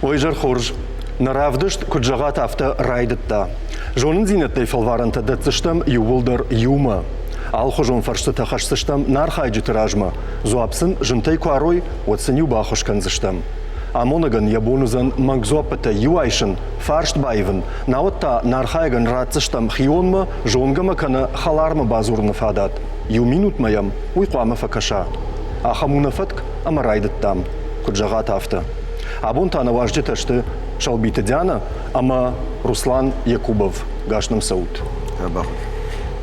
Уый изӕр хорз. Нӕ равдыст, куыд зӕгъат, афтӕ райдыдта. Зонындзинӕдтӕй фӕлварӕнтӕ дӕтдзыстӕм иууылдӕр иумӕ. Алыхуызон фӕрстытӕ хӕсдзыстӕм нӕ архайджыты размӕ. Дзуапп сын зынтӕй куы арой, уӕд сын-иу баххуыс кӕндзыстӕм. Амонӕгӕн йӕ бон уыдзӕн мӕнг дзуаппытӕ иу айсын, фарст баивын, науӕд та нӕ архайӕгӕн ратдзыстӕм хионмӕ, зонгӕмӕ кӕнӕ хӕлармӕ бадзурыны фадат. Иу минутмӕ йӕм уый хъуамӕ фӕкӕса. Ахӕм у нӕ фӕтк ӕмӕ райдыдтам, куыд зӕгъат, афтӕ. Абон та нӕ уазджытӕ сты Сӕлбиты Диана ӕмӕ Руслан Якубов. Гас нӕм цӕут.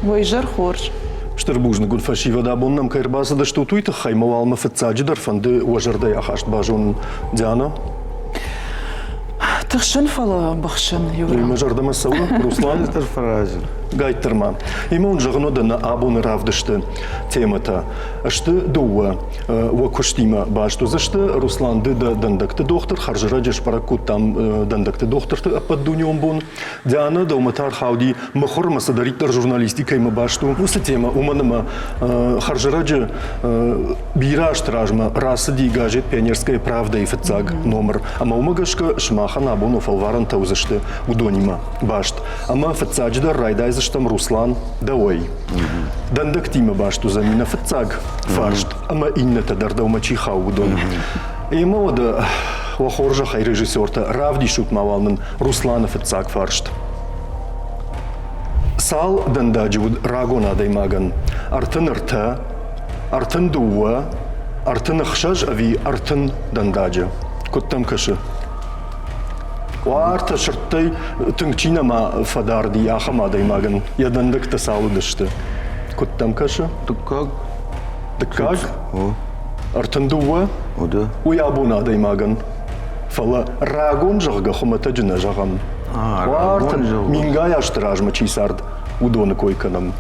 Уой изӕр хорз. Стыр бузныг уын фӕсивӕд, абон нӕм кӕй ӕрбацыдыстут, уый тыххӕй мӕ уал мӕ фыццаджыдӕр фӕнды уӕ зӕрдӕйы ахаст базонын. Диана? Тыхсын, фӕлӕ быхсын, Юра. Мӕ зӕрдӕмӕ цӕуы, Руслан? Дӕр фӕразын. Гайттыр ма. Имӕ уын зӕгъын уӕдӕ нӕ абоны равдысты темӕтӕ сты дыууӕ. Уӕ куыстимӕ баст уыдзысты. Руслан, ды дӕ дӕндӕгты дохтыр, хӕрзӕрӕджы сбӕрӕг кодтам дӕндӕгты дохтырты ӕппӕтдунеон бон. Диана, дӕумӕ та ӕрхауди мыхуырмӕ цыдӕриддӕр журналистикӕимӕ баст у, уыцы темӕ, уымӕн ӕмӕ хӕрзӕрӕджы бирӕ азты размӕ рацыди газет «Пионерская правда»-йы фыццаг номыр, ӕмӕ уымӕ гӕсгӕ сымахӕн абоны фӕлварӕнтӕ уыдзысты уыдонимӕ баст. Ӕмӕ фыццаджыдӕр райдайдзыстӕм, Руслан, дӕуӕй. Дӕндӕгтимӕ баст уыдзӕни нӕ фыццаг фарст ӕмӕ иннӕтӕ дӕр дӕумӕ чи хауы, уыдон. Ӕмӕ уӕдӕ, уӕ хорзӕхӕй, режиссертӕ, равдисут ма уал нын Русланы фыццаг фарст. Цал дӕндаджы уыд рагон адӕймагӕн? 33, 32, 36 ӕви 30 дӕндаджы? Куыд дӕм кӕсы? Уартӕ сырдтӕй тынг чи нӕма фӕдарди, ахӕм адӕймагӕн йӕ дӕндӕгтӕ цал уыдысты? Куыд дӕм кӕсы? Дыккаг. Дыккаг? 32? Уый абон адӕймагӕн. Фӕлӕ рагон, зӕгъгӕ, хуымӕтӕджы нӕ зӕгъӕм. Уартӕ мингай азты размӕ чи цард, уыдоны кой кӕнӕм.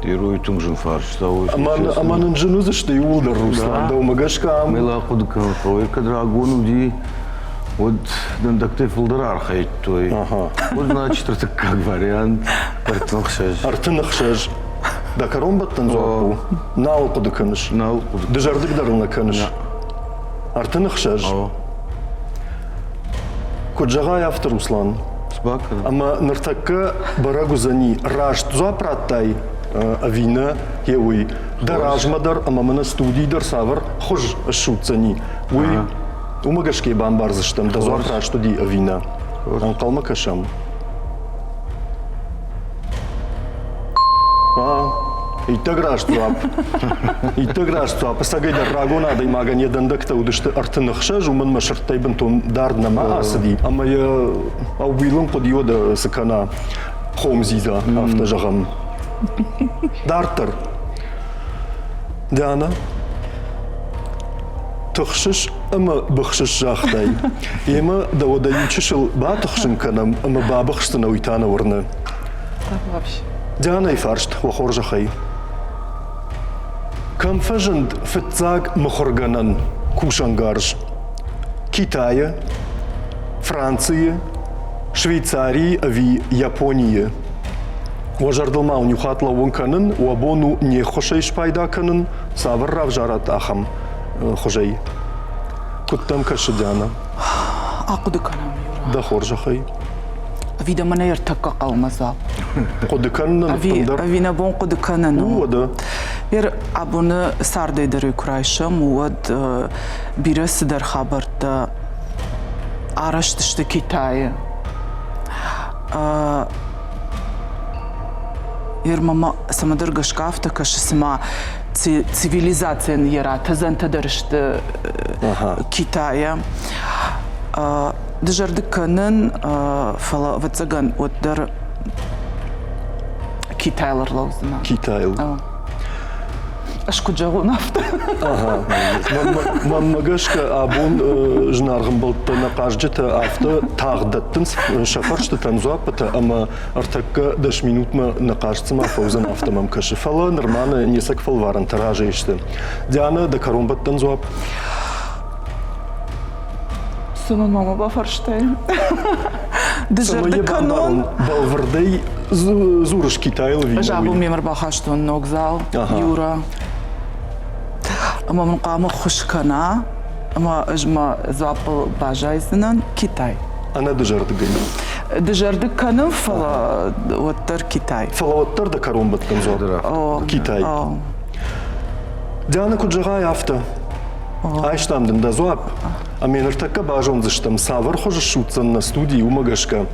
Герой тынг зын фарста. Ӕмӕ нын зын уыдзысты иууылдӕр, Руслан, дӕумӕ гӕсгӕ ам. Мӕ хъуыды кӕнын хъӕуы, кӕд рагон уыди, уӕд дӕндӕгтӕй фылдӕр архайдтой. Уӕд значит ӕртыккаг вариант 36. 36. Дӕ кӕронбӕттӕн дзуапп у? Нал хъуыды кӕныс? Нал хъуыды. Дызӕрдыг дӕр ыл нӕ кӕныс? 36. Куыд зӕгъай, афтӕ, Руслан. Ӕмӕ ныртӕккӕ бӕрӕг уыдзӕни, раст дзуапп радтай ӕви нӕ, йе уый. Дӕ размӕ дӕр ӕмӕ мӕнӕ студийы дӕр цавӕр хуыз ссудздзӕни, уый уымӕ гӕсгӕ бамбардзыстӕм, дӕ дзуапп раст уыди ӕви нӕ. Ӕнхъӕлмӕ кӕсӕм. Иттӕг раст дзуапп. Иттӕг раст дзуапп. Ӕцӕгӕйдӕр рагон адӕймагӕн йӕ дӕндӕгтӕ уыдысты 36, уымӕн мӕ сырдтӕй бынтон дард нӕма ацыди. Ӕмӕ йӕ ӕууилын хъуыди, уӕдӕ цы кӕна хом дзидза, афтӕ зӕгъӕм. Дарддӕр. Диана, тыхсыс ӕмӕ быхсыс загътай. Йемӕ дӕ уӕдӕ иу чысыл батыхсын кӕнӕм ӕмӕ бабыхсдзынӕ, уый та нӕ уырны. Дианӕйы фарст, уӕ хорзӕхӕй. Кӕм фӕзынд фыццаг мыхуыргӕнӕн кусӕнгарз? Китайы, Францийы, Швейцарийы ӕви Японийы? Уӕ зӕрдыл ма уын иу хатт лӕууын кӕнын, уӕ бон у не ххуысӕй спайда кӕнын, цавӕр равзарат ахӕм хуызӕй? Куыд дӕм кӕсы, Диана? Ахъуыды кӕнӕм, Юра. Дӕ хорзӕхӕй. Ӕви дӕ мӕнӕ ӕртӕккӕ хъӕумӕ зал? Хъуыды кӕнынӕн ӕппындӕр? Ӕви нӕ бон хъуыды кӕнын у? Уӕдӕ. Ер абоны цардӕй дӕр куы райсӕм, уӕд бирӕ цыдӕр хабӕрттӕ арӕзт сты Китайы. Ер мӕмӕ цӕмӕдӕр гӕсгӕ афтӕ кӕсы, цыма цивилизацийӕн йӕ ратӕдзӕнтӕ дӕр сты Китайӕ. Дызӕрдыг кӕнын, фӕлӕ ӕвӕццӕгӕн уӕддӕр Китайыл ӕрлӕудзынӕн. Китайыл. Ӕз куыд зӕгъон, афтӕ. Мӕнмӕ гӕсгӕ абон зынаргъ ӕмбӕлттӕ нӕ хъазджытӕ афтӕ тагъд дӕттынц сӕ фӕрстытӕн дзуаппытӕ ӕмӕ ӕртӕккӕ дӕс минутмӕ нӕ хъазт цыма фӕуыдзӕн, афтӕ мӕм кӕсы. Фӕлӕ нырма нӕ не цӕг фӕлварӕнтӕ разӕй сты. Диана, дӕ кӕронбӕттӕн дзуапп? Цымӕ мама бафарстай? Дызӕрдыг кӕнон. Бӕлвырдӕй дзурыс Китайыл ӕви Ӕз абон мемӕ рбахастон ног зал, Юра. Ӕмӕ мын хъуамӕ ххуыс кӕна. Ӕмӕ ӕз мӕ дзуаппыл баззайдзынӕн Китай. Ӕнӕдызӕрдыгӕй. Дызӕрдыг кӕнын, фӕлӕ уӕддӕр Китай. Фӕлӕ уӕддӕр дӕ кӕронбӕттӕн дзуапп. Китай. Диана, куыд зӕгъай, афтӕ. Айстам дын дӕ дзуапп, ӕмӕ ныртӕккӕ базондзыстӕм, цавӕр хуызы ссудздзӕн нӕ студийы, уымӕ гӕсгӕ.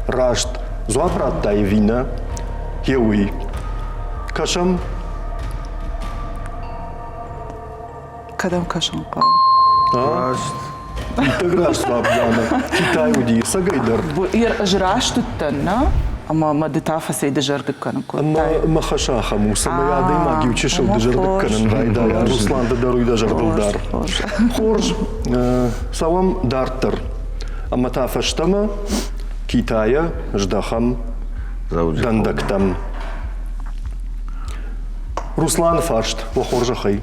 Раст дзуапп радтай ӕви нӕ, йе уый. Кӕсӕм. Кӕдӕм кӕсын хъӕуы? Раст. Иттӕг раст дзуапп, Диана. Китай уыди, ӕцӕгӕй дӕр. Ӕз раст уыдтӕн, нӕ? Ӕмӕ мӕ ды та фӕцӕй дызӕрдыг кӕнын кодтай. Ӕмӕ мӕ хӕс ахӕм у, цӕмӕй адӕймаг иу чысыл дызӕрдыг кӕнын райдайа. Руслан, ды дӕр уый дӕ зӕрдыл дар. Хорз. Цӕуӕм дарддӕр. Ӕмӕ та фӕстӕмӕ Китайӕ здӕхӕм дӕндӕгтӕм. Русланы фарст, уӕ хорзӕхӕй.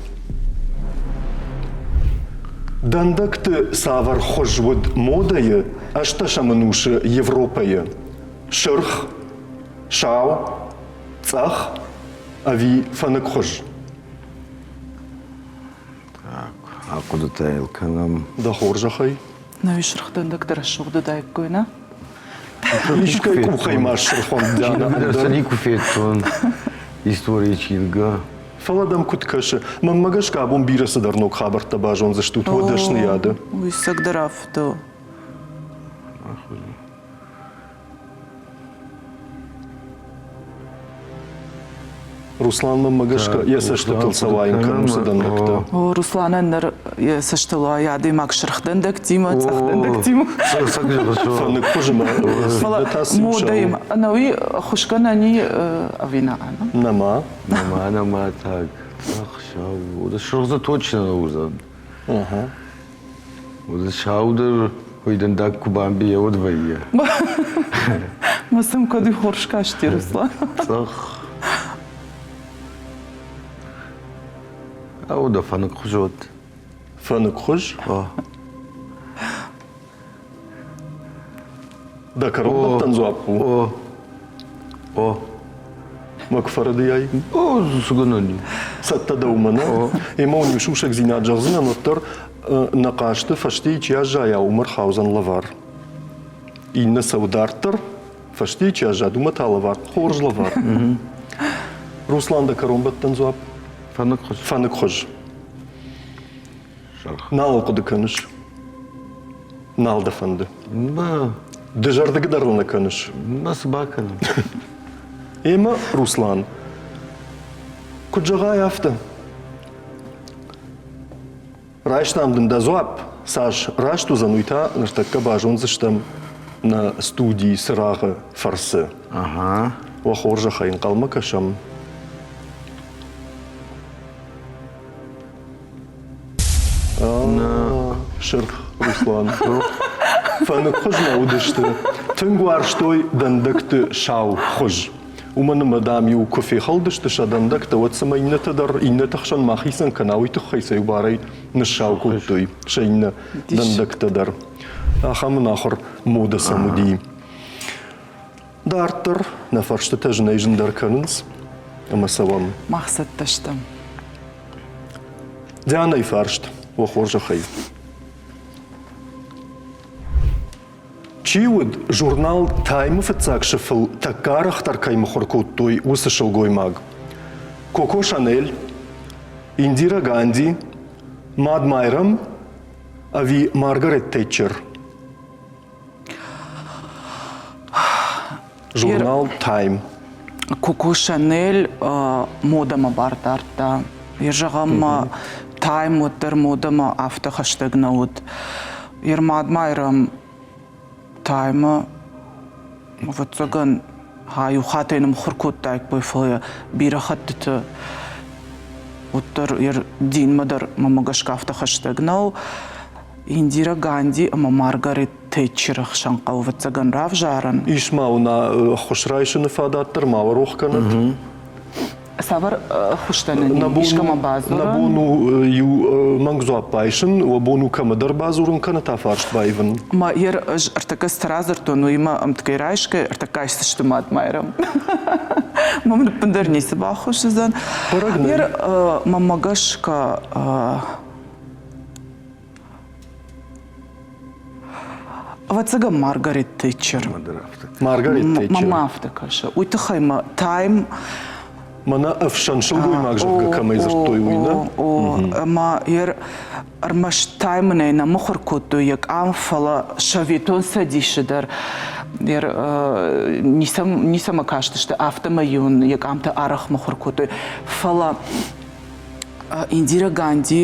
Дӕндӕгты цавӕр хуыз уыд модӕйы ӕстӕсӕм ӕнусы Европӕйы? Сырх, сау, цъӕх ӕви фӕныкхуыз? Так, ахъуыдытӕ йыл кӕнӕм. Дӕ хорзӕхӕй. Нӕуи сырх дӕндӕгтӕ рӕсугъд уыдаиккой, нӕ? Искӕй къухӕй ма ссырхуӕнд Диана ӕндӕр. Никуы федтон историйы чингӕ. Фӕлӕ дӕм куыд кӕсы? Мӕнмӕ гӕсгӕ абон бирӕ цыдӕр ног хабӕрттӕ базондзыстут уӕ дӕсныйады. Уый цӕгдӕр афтӕ. Руслан мӕнмӕ гӕсгӕ йӕ цӕстытыл цӕуайын кӕны уыцы дӕндӕгтӕ. О, Русланӕн ныр йӕ цӕстыл уайы адӕймаг сырх дӕндӕгтимӕ, цъӕх дӕндӕгтимӕ. Фӕныкхуызы ма Фӕлӕ модӕимӕ ӕнӕуи хуысгӕнӕни ӕви нӕ? Нӕма. Нӕма, нӕма так. Цъӕх сау. Сырх дзы точно нӕ уыдзӕн. Сау дӕр уый дӕндаг куы бамбийа, уӕд вӕййы. Мӕ сӕм кӕд уый хорз касти, Руслан. Цъӕх. Ау, дӕ фӕныкхуыз уӕд. Фӕныкхуыз? Дӕ кӕронбӕттӕн дзуапп у? О. О. Мӕ куы фӕрӕдыйай? О, цы гӕнӕн и. Цӕттӕ дӕ уымӕ, нӕ? Ӕмӕ уын иу сусӕгдзинад зӕгъдзынӕн, уӕддӕр нӕ хъазты фӕстейы чи аззайа, уымӕ рхаудзӕн лӕвар. Иннӕ цӕуы дарддӕр, фӕстейы чи аззад, уымӕ та лӕвар, хорз лӕвар. Руслан, дӕ кӕронбӕттӕн дзуапп? Фӕныкхуыз. Фӕныкхуыз. Нал ыл хъуыды кӕныс? Нал дӕ фӕнды? Мӕ. Дызӕрдыг дӕр ыл нӕ кӕныс? Мӕ цы бакӕнын? Эмӕ, Руслан, куыд зӕгъай, афтӕ. Райстам дын дӕ дзуапп, цас раст уыдзӕн, уый та ныртӕккӕ базондзыстӕм нӕ студийы цырагъы фӕрцы. Ага. Уӕ хорзӕхӕй ӕнхъӕлмӕ кӕсӕм. Сырх Руслан. Фӕныкхуыз нӕ уыдысты. Тынг уарзтой дӕндӕгты сау хуыз. Уымӕн ӕмӕ, дам-иу куы фехӕлдысты сӕ дӕндӕгтӕ, уӕд цымӕ иннӕтӕ дӕр иннӕты хсӕн ма хицӕн кӕна, уый тыххӕй сӕ иу барӕй ныссау кодтой сӕ иннӕ дӕндӕгтӕ дӕр. Ахӕм ӕнахуыр мода сӕм уыди. Дарддӕр нӕ фӕрстытӕ зынӕй-зындӕр кӕнынц ӕмӕ цӕуӕм. Мах цӕттӕ стӕм. Дианӕйы фарст, уӕ хорзӕхӕй. Чи уыд журнал «Тайм»-ы фыццаг сыфыл тӕккӕ арӕхдӕр кӕй мыхуыр кодтой, уыцы сылгоймаг? Коко Шанель, Индира Ганди, Мад Майрӕм ӕви Маргарет Тэтчер? Журнал Time. Коко Шанель модӕмӕ бар дардта. Йӕ зӕгъӕм, Time уӕддӕр модӕмӕ афтӕ хӕстӕг нӕ уыд. Йе рмад Майрӕм Таймы, ӕвӕццӕгӕн, иу хатт ӕй нымхуыр кодтаиккой, фӕлӕ бирӕ хӕттыты уӕддӕр йӕ динмӕ дӕр мӕнмӕ гӕсгӕ афтӕ хӕстӕг нӕу. Индира Ганди ӕмӕ Маргарет Тэтчеры хсӕн хъӕуы, ӕвӕццӕгӕн, равзарын. Ис ма уын ӕххуыс райсыны фадат дӕр ма уӕ рох кӕнӕд. Цавӕр ӕххуыстӕ нын искӕмӕ бадзурын? Нӕ бон у иу мӕнг дзуапп байсын, уӕ бон у кӕмӕдӕр бадзурын кӕнӕ та фарст баивын. Ма ер ӕз ӕртӕккӕ цы радзырдтон, уыимӕ ӕмткӕй райсгӕ ӕртӕккӕ айсдзысты мад Майрӕм. Мӕм ӕппындӕр ницы баххуыс уыдзӕн. Бӕрӕг нӕй. Ер мӕнмӕ гӕсгӕ. Ӕвӕццӕгӕн Маргарет Тэтчер. Маргарет Тэтчер. Мӕнмӕ афтӕ кӕсы. Уый тыххӕй мӕ Тайм Мӕнӕ ӕфсӕн сылгоймаг, зӕгъгӕ, кӕмӕй дзырдтой, уый нӕ? О, ӕмӕ ӕрмӕст Таймынӕй нӕ мыхуыр кодтой йӕ къам, фӕлӕ Советон Цӕдисы дӕр ницӕмӕ кастысты, афтӕмӕй-иу ын йӕ къамтӕ арӕх мыхуыр кодтой. Фӕлӕ Индира Ганди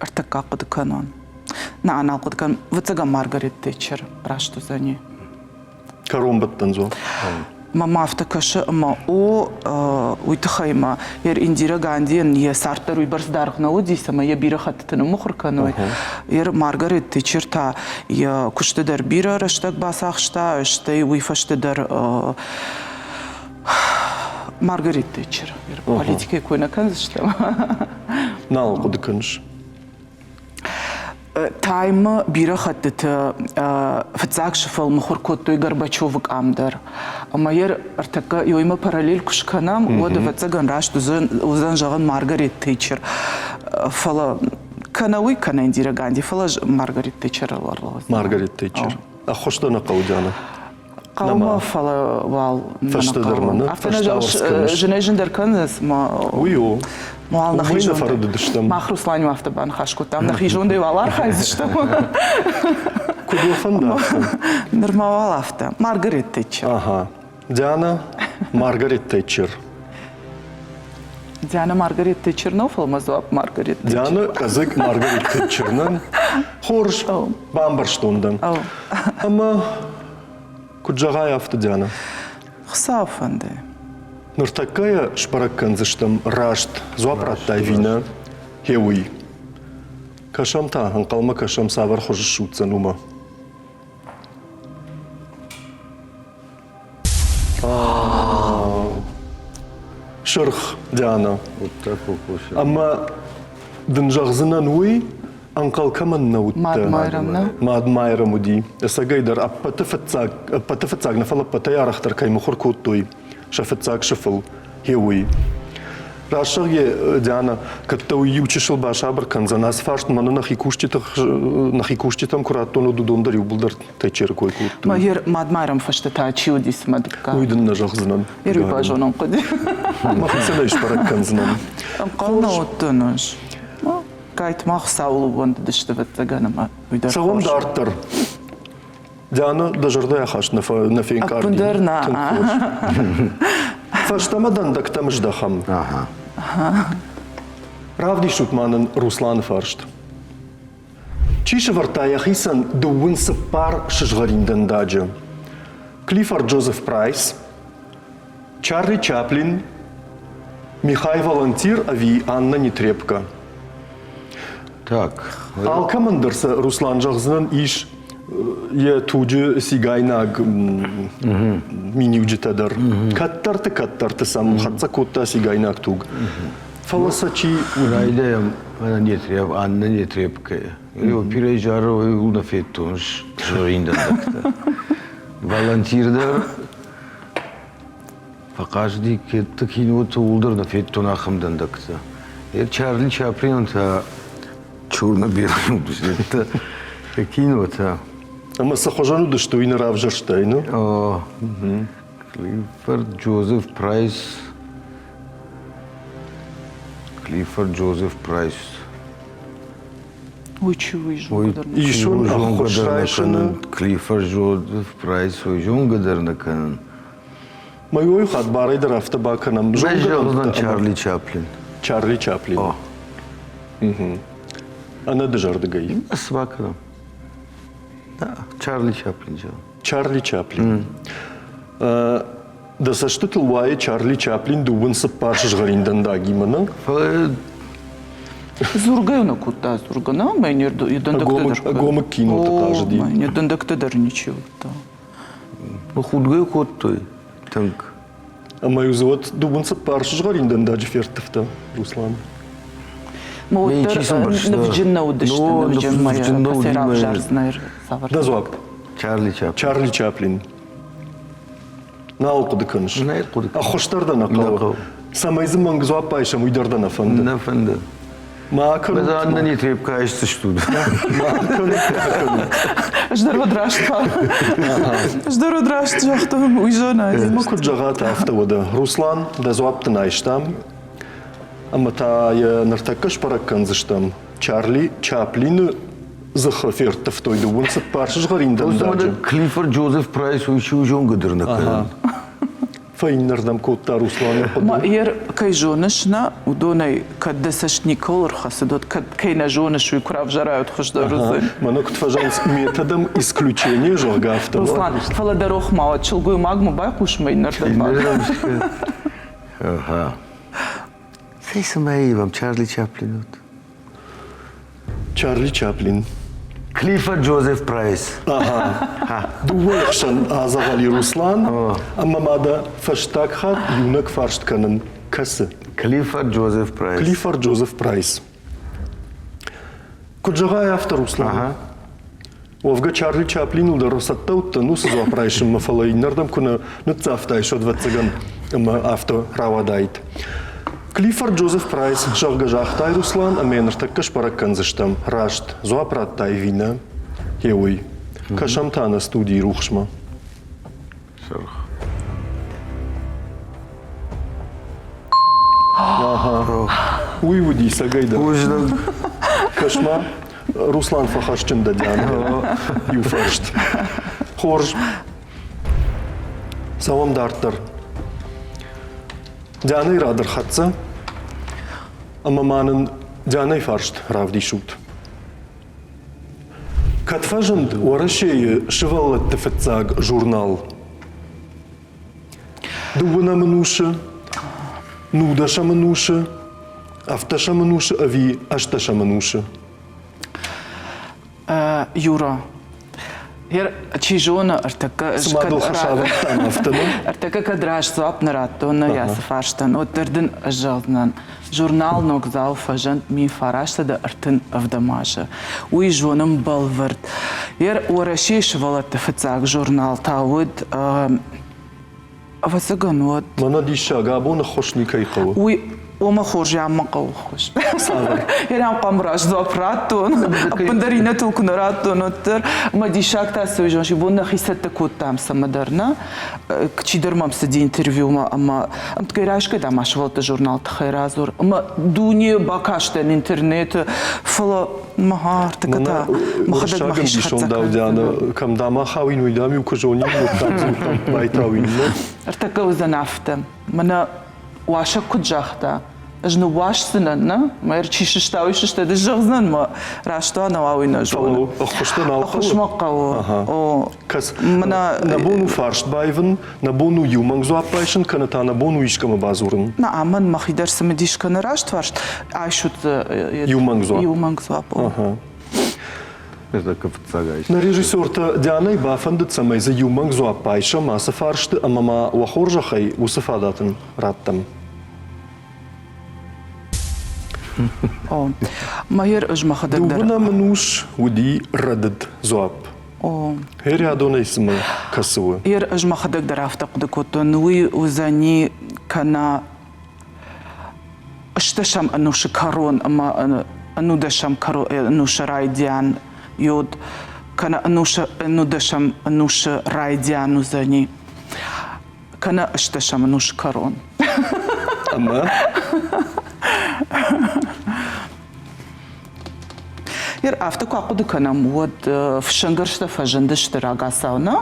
ӕртыккаг хъуыды кӕнон. Нӕ, нал хъуыды кӕнон. Ӕвӕццӕгӕн Маргарет Тэтчер раст уыдзӕни. Кӕронбӕттӕн дзуапп. Мӕм афтӕ кӕсы, ӕмӕ о, уый тыххӕй ма Индира Гандийӕн йӕ цард дӕр уыйбӕрц даргъ нӕ уыди, цӕмӕй йӕ бирӕ хӕттыты ныммыхуыр кӕной. Маргарет Тэтчер та йӕ куысты дӕр бирӕ рӕстӕг бацахста, стӕй уый фӕстӕ дӕр Маргарет Тэтчер. Политикӕйы кой нӕ кӕндзыстӕм. Нал хъуыды кӕныс? Таймы бирӕ хӕттыты фыццаг сыфыл мыхуыр кодтой Горбачевы къам дӕр. Ӕмӕ йӕ ӕртӕккӕ йоимӕ параллель куы скӕнӕм, уӕд ӕвӕццӕгӕн раст уыдзӕн зӕгъын Маргарет Тэтчер. Фӕлӕ кӕнӕ уый, кӕнӕ Индира Ганди, фӕлӕ Маргарет Тэтчерыл ӕрлӕудзӕн. Маргарет Тэтчер. Ӕххуыс дӕ нӕ хъӕуы, Диана? Хъӕумӕ, фӕлӕ уал Фӕстӕдӕр мӕ нӕ Афтӕ нӕ зӕгъыс, зынӕй зындӕр кӕнынц, ма Уый у. Уал нӕхи Уымӕй нӕ фӕрӕдыдыстӕм. Мах Русланимӕ афтӕ баныхас кодтам, нӕхи зондӕй уал архайдзыстӕм. Куыд уӕ фӕнды афтӕ? Нырма уал афтӕ. Маргарет Тэтчер. Ага. Диана, Маргарет Тэтчер. Диана Маргарет Тэтчер нӕу, фӕлӕ мӕ дзуапп Маргарет Тэтчер. Диана ӕдзыг Маргарет Тэтчер нӕ. Хорз, бамбӕрстон дӕн. Ӕмӕ куыд зӕгъай, афтӕ, Диана. Хуыцау фӕнды. Ныртӕккӕ йӕ сбӕрӕг кӕндзыстӕм раст дзуапп радтай ӕви нӕ, гъе уый. Кӕсӕм та, ӕнхъӕлмӕ кӕсӕм, цавӕр хуызы ссудздзӕн, уымӕ. Сырх, Диана. Ӕмӕ дын зӕгъдзынӕн уый, ӕнхъӕл кӕмӕн нӕ уыдтӕ. Мад Майрӕм нӕ? Мад Майрӕм уыди. Ӕцӕгӕйдӕр ӕппӕты фыццаг, ӕппӕты фыццаг нӕ, фӕлӕ ӕппӕтӕй арӕхдӕр кӕй мыхуыр кодтой сӕ фыццаг сыфыл, гъе уый. Раст зӕгъгӕ, Диана, кӕд дӕ уый иу чысыл басабыр кӕндзӕн, ацы фарст мӕнӕ нӕхи кусджыты нӕхи кусджытӕм куы радтон, уӕд уыдон дӕр иууылдӕр Тэтчеры кой кодтой. Магер мад Майрӕм фӕстӕ та чи уыди цымӕ дыккаг? Уый дын нӕ зӕгъдзынӕн. Ир уый базонын хъуыди. Мӕхицӕн ӕй сбӕрӕг кӕндзынӕн. Ӕнхъӕл нӕ уыдтӕн ӕз. Кайтма Хуыцауыл ӕууӕндыдысты, ӕвӕццӕгӕн, ӕмӕ уый дӕр Цӕуӕм дарддӕр. Диана, дӕ зӕрдӕйы ахаст нӕ фенкъарди? Ӕппындӕр нӕ. Фӕстӕмӕ дӕндӕгтӕм здӕхӕм. Равдисут ма нын Русланы фарст. Чи сӕвӕрдта йӕхицӕн дыууын цыппар сызгъӕрин дӕндаджы? Клиффорд Джозеф Прайс, Чарли Чаплин, Михай Волонтир ӕви Анна Нетребко? Так. Алкӕмӕн дӕр сӕ Руслан зӕгъдзынӕн ис йӕ туджы цигайнаг миниуджытӕ дӕр. Кӕддӕрты-кӕддӕрты сӕм хӕццӕ кодта цигайнаг туг. Фӕлӕ сӕ чи Райдайӕм Анна Нетребкойы. Оперӕйы зары уый нӕ федтон зӕрин дӕндӕгтӕ. Волонтир дӕр фӕхъазыди кедты киноты ууыл дӕр нӕ федтон ахӕм дӕндӕгтӕ. Чарли Чаплинӕн та черно-белый уыдысты кинотӕ. Ӕмӕ цы хуызӕн уыдысты, уый нӕ равзӕрстай, ну? Клиффорд Джозеф Прайс Клиффорд Джозеф Прайс Уый чи уый зонгӕ дӕр нӕ Ис уын ӕххуыс райсыны? Клиффорд Джозеф Прайс уый зонгӕ дӕр нӕ кӕнын. Мӕ хатт барӕй дӕр афтӕ бакӕнӕм. Зӕгъдзӕн Чарли Чаплин. Чарли Чаплин. Ӕнӕдызӕрдыгӕй. Цы бакӕнӕм? Чарли Чаплин зӕгъ. Чарли Чаплин. Дӕ цӕстытыл уайы Чарли Чаплин дыууын цыппар сызгъӕрин дӕндагимӕ, нӕ? Фӕлӕ Дзургӕ нӕ кодта, дзургӕ нӕ, мӕ не дӕндӕгтӕ дӕр. Ӕгомыг киноты хъазыди. Мӕ дӕндӕгтӕ дӕр ничи уыдта. Худгӕ кодтой тынг. Ӕмӕ-иу дзы уӕд дыууын цыппар сызгъӕрин дӕндаджы ферттывта, Руслан. Уӕддӕр нывджын нӕ уыдысты, нывджын мӕ кӕцӕй равзардзынӕ цавӕр. Дӕ дзуапп? Чарли Чаплин. Чарли Чаплин. Нал хъуыды кӕныс? Нӕ хъуыды Ӕххуыс дӕр дӕ нӕ хъӕуы. Цӕмӕй дзы мӕнг дзуапп айсӕм, уый дӕр дӕ нӕ фӕнды. Нӕ фӕнды. Ма кӕнут. Анна не трепка айсдзыстут. Ма кӕнут, ма кӕнут. Ӕз дӕр уӕд раст Ӕз дӕр уӕд раст загътон, уый зонай. Ма куыд зӕгъат, афтӕ уӕдӕ. Руслан, дӕ дзуапп дын айстам. Ӕмӕ та йӕ ныртӕккӕ сбӕрӕг кӕндзыстӕм. Чарли Чаплины дзыхы ферттывтой дыууын цыппар сызгъӕрин дӕндаджы. Клиффорд Джозеф Прайс уый чи у зонгӕ дӕр нӕ кӕнын. Фӕиннӕрдӕм кодта Русланы хъуыды. Ер, кӕй зоныс, нӕ, уыдонӕй кӕд дӕ цӕст никуы ӕрхӕцыд, уӕд кӕд кӕй нӕ зоныс, уый куы равзарай, уӕд хуыздӕр уыдзӕн. Мӕнӕ куыд фӕзӕгъынц, методом исключения, зӕгъгӕ, афтӕ. Руслан, фӕлӕ дӕ рох ма уӕд, сылгоймагмӕ байхъус мӕ иннӕрдӕм. Ага. Цӕй цымӕ ивӕм Чарли Чаплин уыд? Чарли Чаплин. Клиффорд Джозеф Прайс. Ага. Дыууӕ хсӕн адзӕгъӕли Руслан, ӕмӕ ма дӕ фӕстаг хатт иунӕг фарст кӕнын кӕсы? Клиффорд Джозеф Прайс. Клиффорд Джозеф Прайс. Куыд зӕгъай, афтӕ, Руслан. Ага. Уӕвгӕ Чарли Чаплиныл дӕр цӕттӕ уыдтӕн уыцы дзуапп райсынмӕ, фӕлӕ иннӕрдӕм куы нӕ ныццавтаис, ӕвӕццӕгӕн, ӕмӕ афтӕ рауадаид. Клиффорд Джозеф Прайс, зӕгъгӕ, загътай Руслан, ӕмӕ йӕ ныртӕккӕ сбӕрӕг кӕндзыстӕм, раст дзуапп радтай ӕви нӕ, гъе уый. Кӕсӕм та нӕ студийы рухсмӕ. Сырх. Ага. Уый уыди цӕгӕйдӕр. Кӕс-ма, Руслан фӕхӕсджын дӕ Дианӕ. Иу фарст. Хорз. Цӕуӕм дарддӕр. Дианӕйы рад ӕрхӕццӕ, ӕмӕ ма нын Дианӕйы фарст равдисут. Кӕд фӕзынд Уӕрӕсейы сывӕллӕтты фыццаг журнал? Дыууынӕм ӕнусы, нудӕсӕм ӕнусы, ӕвддӕсӕм ӕнусы ӕви ӕстдӕсӕм ӕнусы? Юра, чи зоны, ӕртӕккӕ Цыма дыл хӕс ӕвӕрдтам, афтӕ нӕ? Ӕртӕккӕ кӕд раст дзуапп нӕ радтон нӕ ацы фарстӕн, уӕддӕр дын ӕз зӕгъдзынӕн. Журнал Ногдзау фӕзынд 1937 азы. Уый зонын бӕлвырд. Ер Уӕрӕсейы сывӕллӕтты фыццаг журнал та уыд ӕвӕццӕгӕн уӕд. Мӕнӕ диссаг, абон ӕххуыс никӕй хъӕуы. Уый ома хорз ӕм хъӕуы ӕххуыс. Цавӕр? Ерӕм хъуамӕ раст дзуапп радтон. Ӕппындӕр иннӕтыл куы нӕ радтон, уӕддӕр. Мӕ диссаг та цы уый, бон нӕхи цӕттӕ кодтам цӕмӕдӕр, нӕ? Чидӕр мӕм цыди интервьюмӕ ӕмӕ ӕмткӕй райсгӕ дӕ ма сывӕллӕтты журнал тыххӕй радзур. Ӕмӕ дуне бакастӕн интернеты, фӕлӕ мӕ ӕртыккӕ та мӕхӕдӕг мӕхи схӕццӕ кӕндзынӕн. Кӕм дам ахауин, уый дам-иу куы зонин, уӕд дам байтауин. Ӕртӕккӕ уыдзӕн афтӕ. Мӕнӕ уасӕг куыд загъта, ӕз ныууасдзынӕн, нӕ? Мӕ чи сыста, уый сыстад, ӕз зӕгъдзынӕн мӕ раст уа, нӕ уа, уый нӕ зонын. Ӕххуыс дӕ нал Ӕххуыс мӕ хъӕуы. О. Кӕс, нӕ бон у фарст баивын, нӕ бон у иу мӕнг дзуапп байсын, кӕнӕ та нӕ бон у искӕмӕ бадзурын. Нӕ, амӕн мӕхи дӕр цымыдис кӕны раст фарст. Айсут иу мӕнг дзуапп. Иу мӕнг дзуапп. Нӕ режиссертӕ Дианӕйы бафӕндыд, цӕмӕй дзы иу мӕнг дзуапп байсӕм ацы фарсты ӕмӕ ма уӕ хорзӕхӕй уыцы фадат ын раттӕм. О, Майер ӕз мӕхӕдӕг дӕр. Дыууынӕм ӕнус уыди рӕдыд дзуапп. О. Рядонӕй цымӕ кӕцы у? Ер ӕз мӕхӕдӕг дӕр афтӕ хъуыды кодтон, уый уыдзӕни кӕнӕ ӕстдӕсӕм ӕнусы кӕрон ӕмӕ ӕнудӕсӕм ӕнусы райдиан йод кӕнӕ ӕнудӕсӕм ӕнусы райдиан уыдзӕни кӕнӕ ӕстдӕсӕм ӕнусы кӕрон. Ӕмӕ? Ер афтӕ куы ахъуыды кӕнӕм, уӕд фыссӕнгӕрзтӕ фӕзындысты рагацау, нӕ?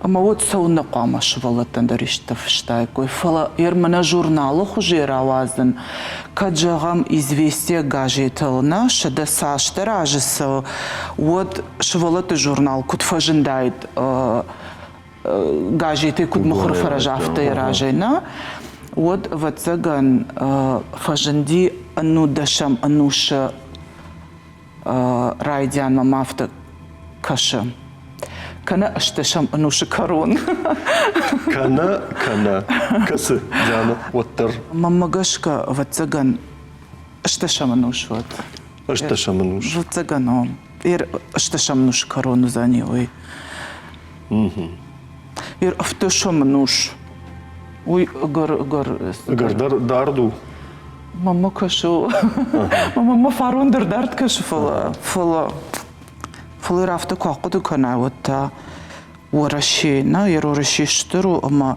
Ӕмӕ уӕд цӕуылнӕ хъуамӕ сывӕллӕттӕн дӕр истытӕ фыстаиккой? Фӕлӕ мӕнӕ журналы хуызы рауадзын, кӕд, зӕгъӕм, «Известия» газетыл нӕ 100 цасдӕр азы цӕуы, уӕд сывӕллӕтты журнал куыд фӕзындаид газетӕй куыд мыхуыр фӕрӕз, афтӕ йӕ разӕй нӕ, уӕд, ӕвӕццӕгӕн, фӕзынди ӕнудӕсӕм ӕнусы райдиан мӕм афтӕ кӕсы. Кӕнӕ ӕстдӕсӕм ӕнусы кӕрон. Кӕнӕ, кӕнӕ. Кӕсы, Диана, уӕддӕр. Мӕнмӕ гӕсгӕ, ӕвӕццӕгӕн, ӕстдӕсӕм ӕнус уӕд. Ӕстдӕсӕм ӕнус. Ӕвӕццӕгӕн, о. Ӕстдӕсӕм ӕнусы кӕрон уыдзӕни уый. Ӕвддӕсӕм ӕнус. Уый ӕгӕр, ӕгӕр. Ӕгӕр дард у. Мамма кӕсы. Мамма фарон дӕр дард кӕсы, фӕлӕ фӕлӕ фӕлӕ афтӕ куы ахъуыды кӕнай, уӕд та Уӕрӕсе, нӕ, йе Уӕрӕсе стыр у ӕмӕ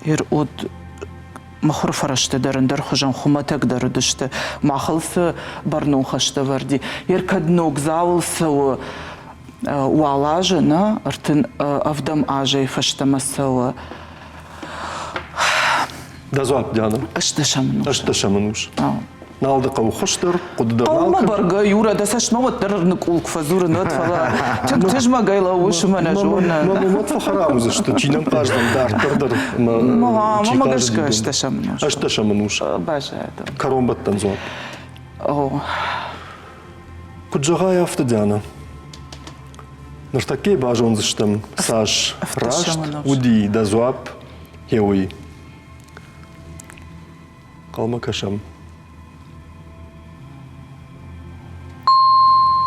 йе уӕд мыхуыры фӕрӕзтӕ дӕр ӕндӕрхуызӕн хуымӕтӕгдӕр уыдысты. Махыл цы бӕрнон хӕстӕ вӕрди. Йе кӕд ногдзауыл цӕуы уал азы, нӕ, 37 азӕй фӕстӕмӕ цӕуы. Дӕ дзуапп, Диана? Ӕстдӕсӕм ӕнус. Ӕстдӕсӕм ӕнус. Нал дӕ хъӕуы хуыздӕр, хъуыды дӕр нал Хъӕумӕ бӕргӕ, Юра, дӕ цӕстмӕ уӕддӕр ныкъул куы фӕдзурын, уӕд, фӕлӕ тынг тызмӕгӕй лӕууыс ӕмӕ нӕ зонын. Мӕ уӕд фӕхӕрам уыдзысты, чи нӕм хъаздзӕн дарддӕр дӕр. Мӕ гӕсгӕ ӕстдӕсӕм ӕнус. Ӕстдӕсӕм ӕнус. Баззайӕд. Кӕронбӕттӕн дзуапп. О. Куыд зӕгъай, афтӕ, Диана. Ныртӕккӕ базондзыстӕм, цас раст уыди дӕ дзуапп, гъе уый. Хъӕлмӕ кӕсӕм.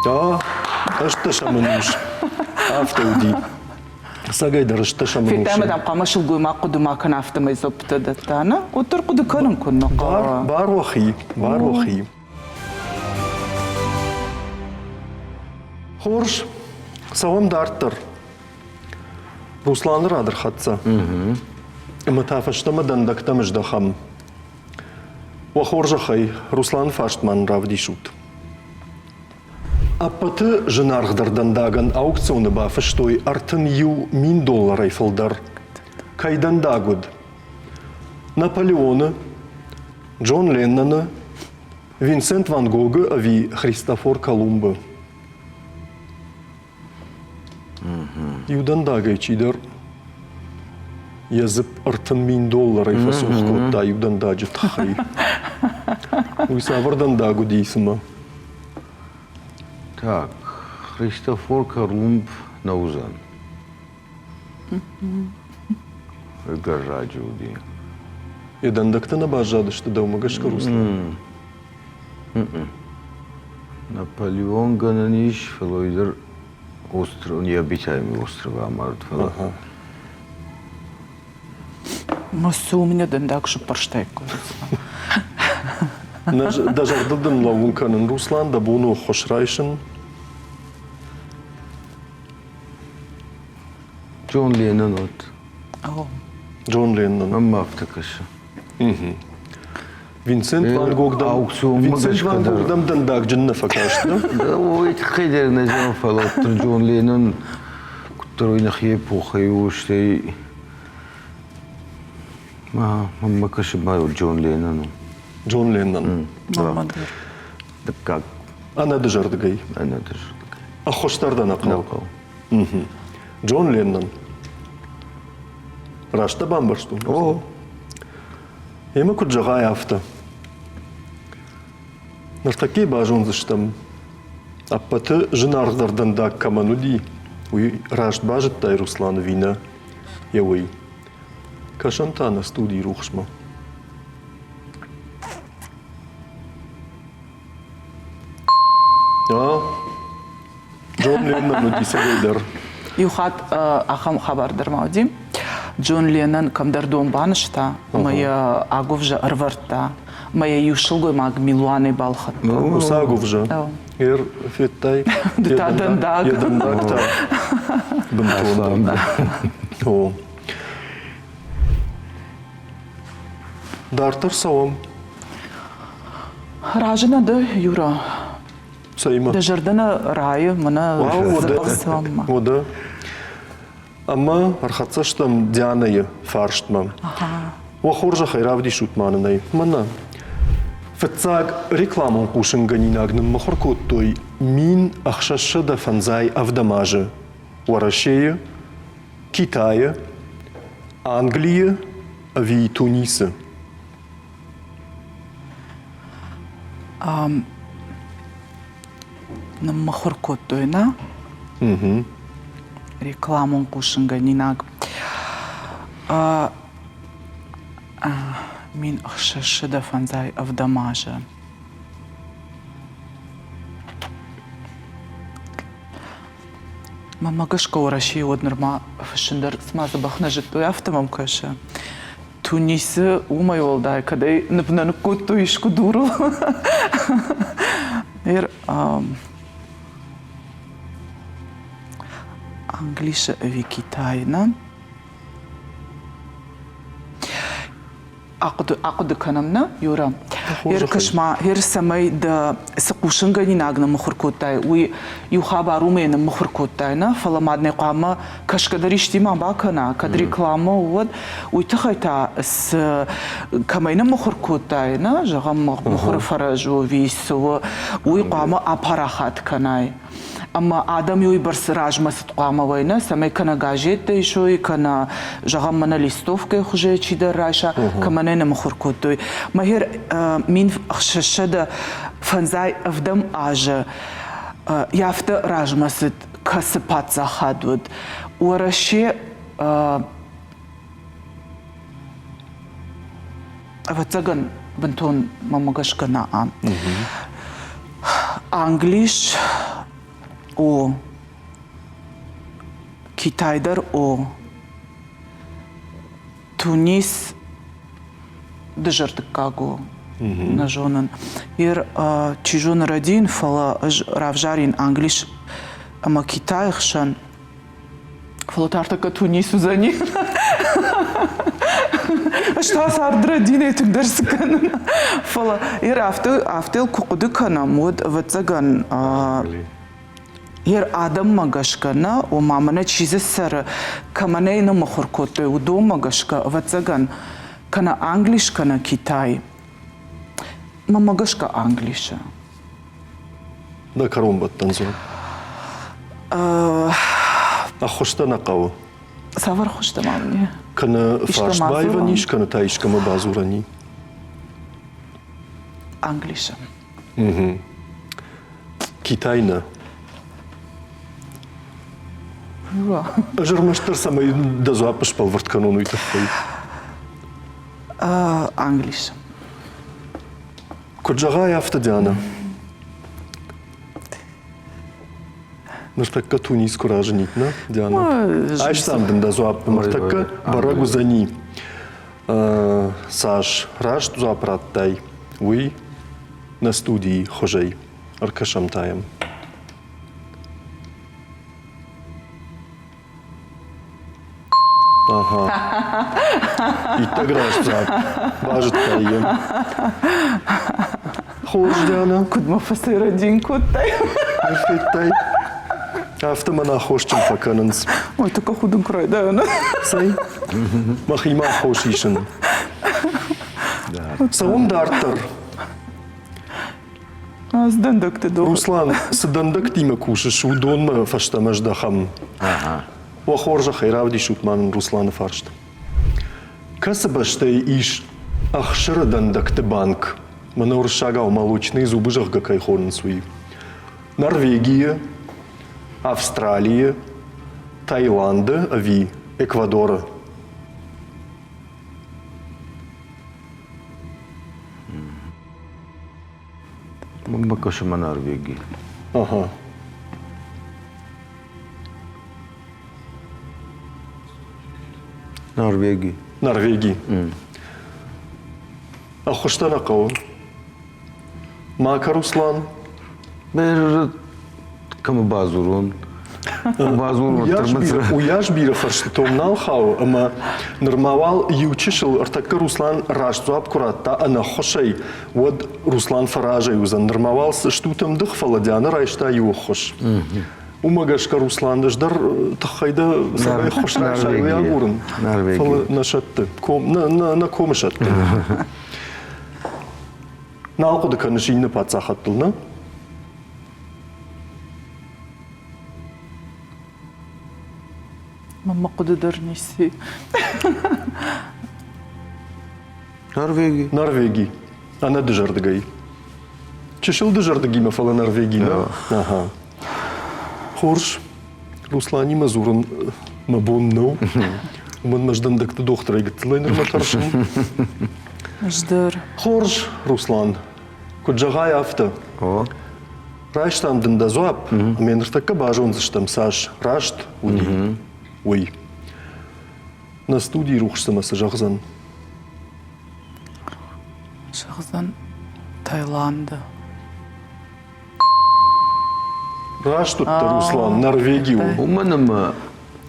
А, ӕстдӕсӕм ӕнус. Афтӕ уыди. Ӕцӕгӕй дӕр ӕстдӕсӕм ӕнусы. Федтай ӕмӕ дам хъуамӕ сылгоймаг хъуыды ма кӕна, афтӕмӕй дзуӕппытӕ дӕтта, нӕ? Уӕддӕр хъуыды кӕнын куыннӕ хъӕуы. Барохи, барохи. Хорз, цӕуӕм дарддӕр. Русланы рад ӕрхӕццӕ. Ӕмӕ та фӕстӕмӕ дӕндӕгтӕм здӕхӕм. Уӕ хорзӕхӕй, Русланы фарст ма нын равдисут. Ӕппӕты зынаргъдӕр дӕндагӕн аукционы бафыстой 31 000 долларӕй фылдӕр. Кӕй дӕндаг уыд? Наполеоны, Джон Ленноны, Винсент Ван Гогы ӕви Христофор Колумбы? Иу дӕндагӕй чидӕр йӕ дзыпп 30 000 долларӕй фӕцух кодта иу дӕндаджы тыххӕй. Уый цавӕр дӕндаг уыди цымӕ? Так, Христофор Колумб нӕ уыдзӕн. Ӕгӕр раджы уыди. Йӕ дӕндӕгтӕ нӕ баззадысты дӕумӕ гӕсгӕ, Руслан? Наполеон гӕнӕн ис, фӕлӕ уый дӕр остров, необитаемый остров амард, фӕлӕ. Цы у меня дӕндаг сыппӕрстаиккой? Дӕ зӕрдыл дын лӕууын кӕнын, Руслан, дӕ бон у ӕххуыс райсын. Джон Леннон уыд. Джон Леннон. Мӕнмӕ афтӕ кӕсы. Винсент Ван Гог дӕм Винсент Ван Гог дӕм дӕндагджын нӕ фӕкаст, нӕ? Уый тыххӕй дӕр нӕ зӕгъын, фӕлӕ уӕддӕр Джон Леннон куыддӕр уый нӕхи эпохӕйы у, стӕй мӕнмӕ кӕсы Джон Леннон у. Джон Леннон. Дыккаг. Ӕнӕдызӕрдыгӕй. Ӕнӕдызӕрдыгӕй. Ӕххуыс дӕр дӕ нӕ хъӕуы. Джон Леннон. Раст дӕ бамбӕрстон? О. Ӕмӕ куыд зӕгъай, афтӕ. Ныртӕккӕ базондзыстӕм, ӕппӕты зынаргъдӕр дӕндаг кӕмӕн уыди, уый раст базыдтай, Руслан ӕви нӕ, йӕ уый. Кӕсӕм та нӕ студийы рухсмӕ. А, Джон Леннон уыди цӕуылдӕр. Иу хатт ахӕм хабар дӕр ма уыди. Джон Леннон кӕмдӕр дон банызта ӕмӕ йӕ агуывзӕ ӕрвӕрдта. Ӕмӕ йӕ иу сылгоймаг милуанӕй балхӕдта. Уыцы агуывзӕ? Ер федтай? Ды та дӕндаг. Йӕ дӕндаг та бынтон. О. Дарддӕр цӕуӕм. Разы нӕ дӕ, Юра? Цӕимӕ? Дӕ зӕрдӕ нӕ райы, мӕнӕ дзӕбӕх цӕуӕм. Уӕдӕ. Ӕмӕ ӕрхӕццӕ стӕм Дианӕйы фарстмӕ. Уӕ хорзӕхӕй равдисут ма нын ӕй. Мӕнӕ. Фыццаг рекламон хъусынгӕнинаг ныммыхуыр кодтой 1657 азы Уӕрӕсейы, Китайы, Английы ӕви Тунисы? Ныммыхуыр кодтой, нӕ? Рекламон хъусынгӕнинаг. 1657 азы. Мӕнмӕ гӕсгӕ Уӕрӕсейы уӕд нырма фыссын дӕр цыма дзӕбӕх нӕ зыдтой, афтӕ мӕм кӕсы. Тунисы уымӕй уӕлдай кӕдӕй ныв нӕ ныккодтой искуы дурыл. Англисы ӕви Китайы, нӕ? Ахъуыды кӕнӕм, нӕ, Юра? Ӕркӕс-ма, гъер цӕмӕй дӕ цы хъусынгӕнинаг ныммыхуыр кодтай, уый иу хабар уымӕй ныммыхуыр кодтай, нӕ, фӕлӕ ма дын хъуамӕ кӕсгӕ дӕр истимӕ бакӕна, кӕд рекламӕ у, уӕд уый тыххӕй та цы кӕмӕй ныммыхуыр кодтай, нӕ, зӕгъӕм, мыхуыры фӕрӕз у ӕви цы у, уый хъуамӕ апарахат кӕнай. Ӕмӕ адӕм уыйбӕрц размӕ цыд хъуамӕ уой, нӕ, цӕмӕй кӕнӕ газеттӕ исой, кӕнӕ, зӕгъӕм, мӕнӕ листовкӕйы хуызӕй чидӕр райса, кӕмӕн ӕй ныммыхуыр кодтой. Мӕгӕр 1657 азы афтӕ размӕ цыд, кӕцы паддзахад уыд. Уӕрӕсе ӕвӕццӕгӕн, бынтон мӕмӕ гӕсгӕ нӕ ам. Англис о, Китай дӕр о, Тунис дызӕрдыггаг у, нӕ зонын. Ер, чи зоны, рӕдийын, фӕлӕ ӕз равзарин Англис ӕмӕ Китайы хсӕн. Фӕлӕ та ӕртӕккӕ Тунис уыдзӕни. Ӕз та цард рӕдинӕй тынгдӕр цы кӕнын. Фӕлӕ ер афтӕ, афтӕ куы хъуыды кӕнӕм, уӕд, ӕвӕццӕгӕн, Йе адӕммӕ гӕсгӕ нӕ, ома мӕнӕ чи дзы цӕры, кӕмӕн ӕй ныммыхуыр кодтой, уыдонмӕ гӕсгӕ, ӕвӕццӕгӕн, кӕнӕ Англис, кӕнӕ Китай. Мӕнмӕ гӕсгӕ Англисы. Дӕ кӕронбӕттӕн дзуапп. Ӕххуыстӕ нӕ хъӕуы. Цавӕр хуызтӕ ма уыни? Кӕнӕ фарст баивӕн ис, кӕнӕ та искӕмӕ бадзурӕн и. Англисы. Китай нӕ. Ӕз ӕрмӕстдӕр цӕмӕй дӕ дзуапп сбӕлвырд кӕнон, уый тыххӕй. Англис. Куыд зӕгъай, афтӕ, Диана. Ныртӕккӕ Тунис куы разынид, нӕ, Диана? Айстам дын дӕ дзуапп. Ныртӕккӕ бӕрӕг уыдзӕни, цас раст дзуапп радтай, уый нӕ студийы хуызӕй. Ӕркӕсӕм та йӕм. Ага. Иттӕг раст дзуапп. Базыдтай йӕ. Хорз, Диана. Куыд мӕ фӕсайрадин кодтай? Федтай. Афтӕ мӕн аххосджын фӕкӕнынц. Ой, такой худын куы райдайон. Цӕй, мӕхимӕ аххос исын. Цӕуӕм дарддӕр. Ӕз дӕндӕгты дохтыр. Руслан, цы дӕндӕгтимӕ кусыс, уыдонмӕ фӕстӕмӕ здӕхӕм. Уӕ хорзӕхӕй равдисут ма нын Русланы фарст. Кӕцы бӕстӕйы ис ӕхсыры дӕндӕгты банк? Мӕнӕ уырыссагау молочные зубы, зӕгъгӕ, кӕй хонынц, уый. Норвегийы, Австралийы, Таиланды ӕви Эквадоры? Бакӕсӕм Норвеги. Ага. Норвеги. Норвеги. Ӕххуыстӕ нӕ хъӕуы. Мака Руслан. Кӕмӕ бадзурон? Бадзурон Уыйас бирӕ фӕрстытом нал хауы, ӕмӕ нырма уал иу чысыл ӕртӕккӕ Руслан раст дзуапп куы радта ӕнӕххуысӕй, уӕд Руслан фӕразӕй уыдзӕн. Нырма уал стут ӕмдых, фӕлӕ Диана райста иу ӕххуыс. Уымӕ гӕсгӕ Руслан ӕз дӕр тыххӕй дӕ цӕмӕй ӕххуыс райсай, уый агурын. Фӕлӕ нӕ сӕтты, нӕ комы сӕтты. Нал хъуыды кӕныс иннӕ паддзахӕдтыл, нӕ? Мӕнмӕ хъуыды дӕр ницы. Норвеги. Норвеги. Ӕнӕ дызӕрдыгӕй. Чысыл дызӕрдыгимӕ, фӕлӕ Норвеги нӕ. Ага. Хорз. Русланимӕ дзурын мӕ бон нӕу. Уымӕн мӕ дӕндӕгты дохтырӕй гыццылӕй нырмӕ тӕрсын. Ӕз дӕр. Хорз, Руслан. Куыд зӕгъай, афтӕ. О. Райстам дын дӕ дзуапп, ӕмӕ ныртӕккӕ базондзыстӕм, цас раст уыди, уый. Нӕ студийы рухс цымӕ цы зӕгъдзӕн? Зӕгъдзӕн Таиланды. Раст уыдтӕ, Руслан, Норвеги у. Уымӕн ӕмӕ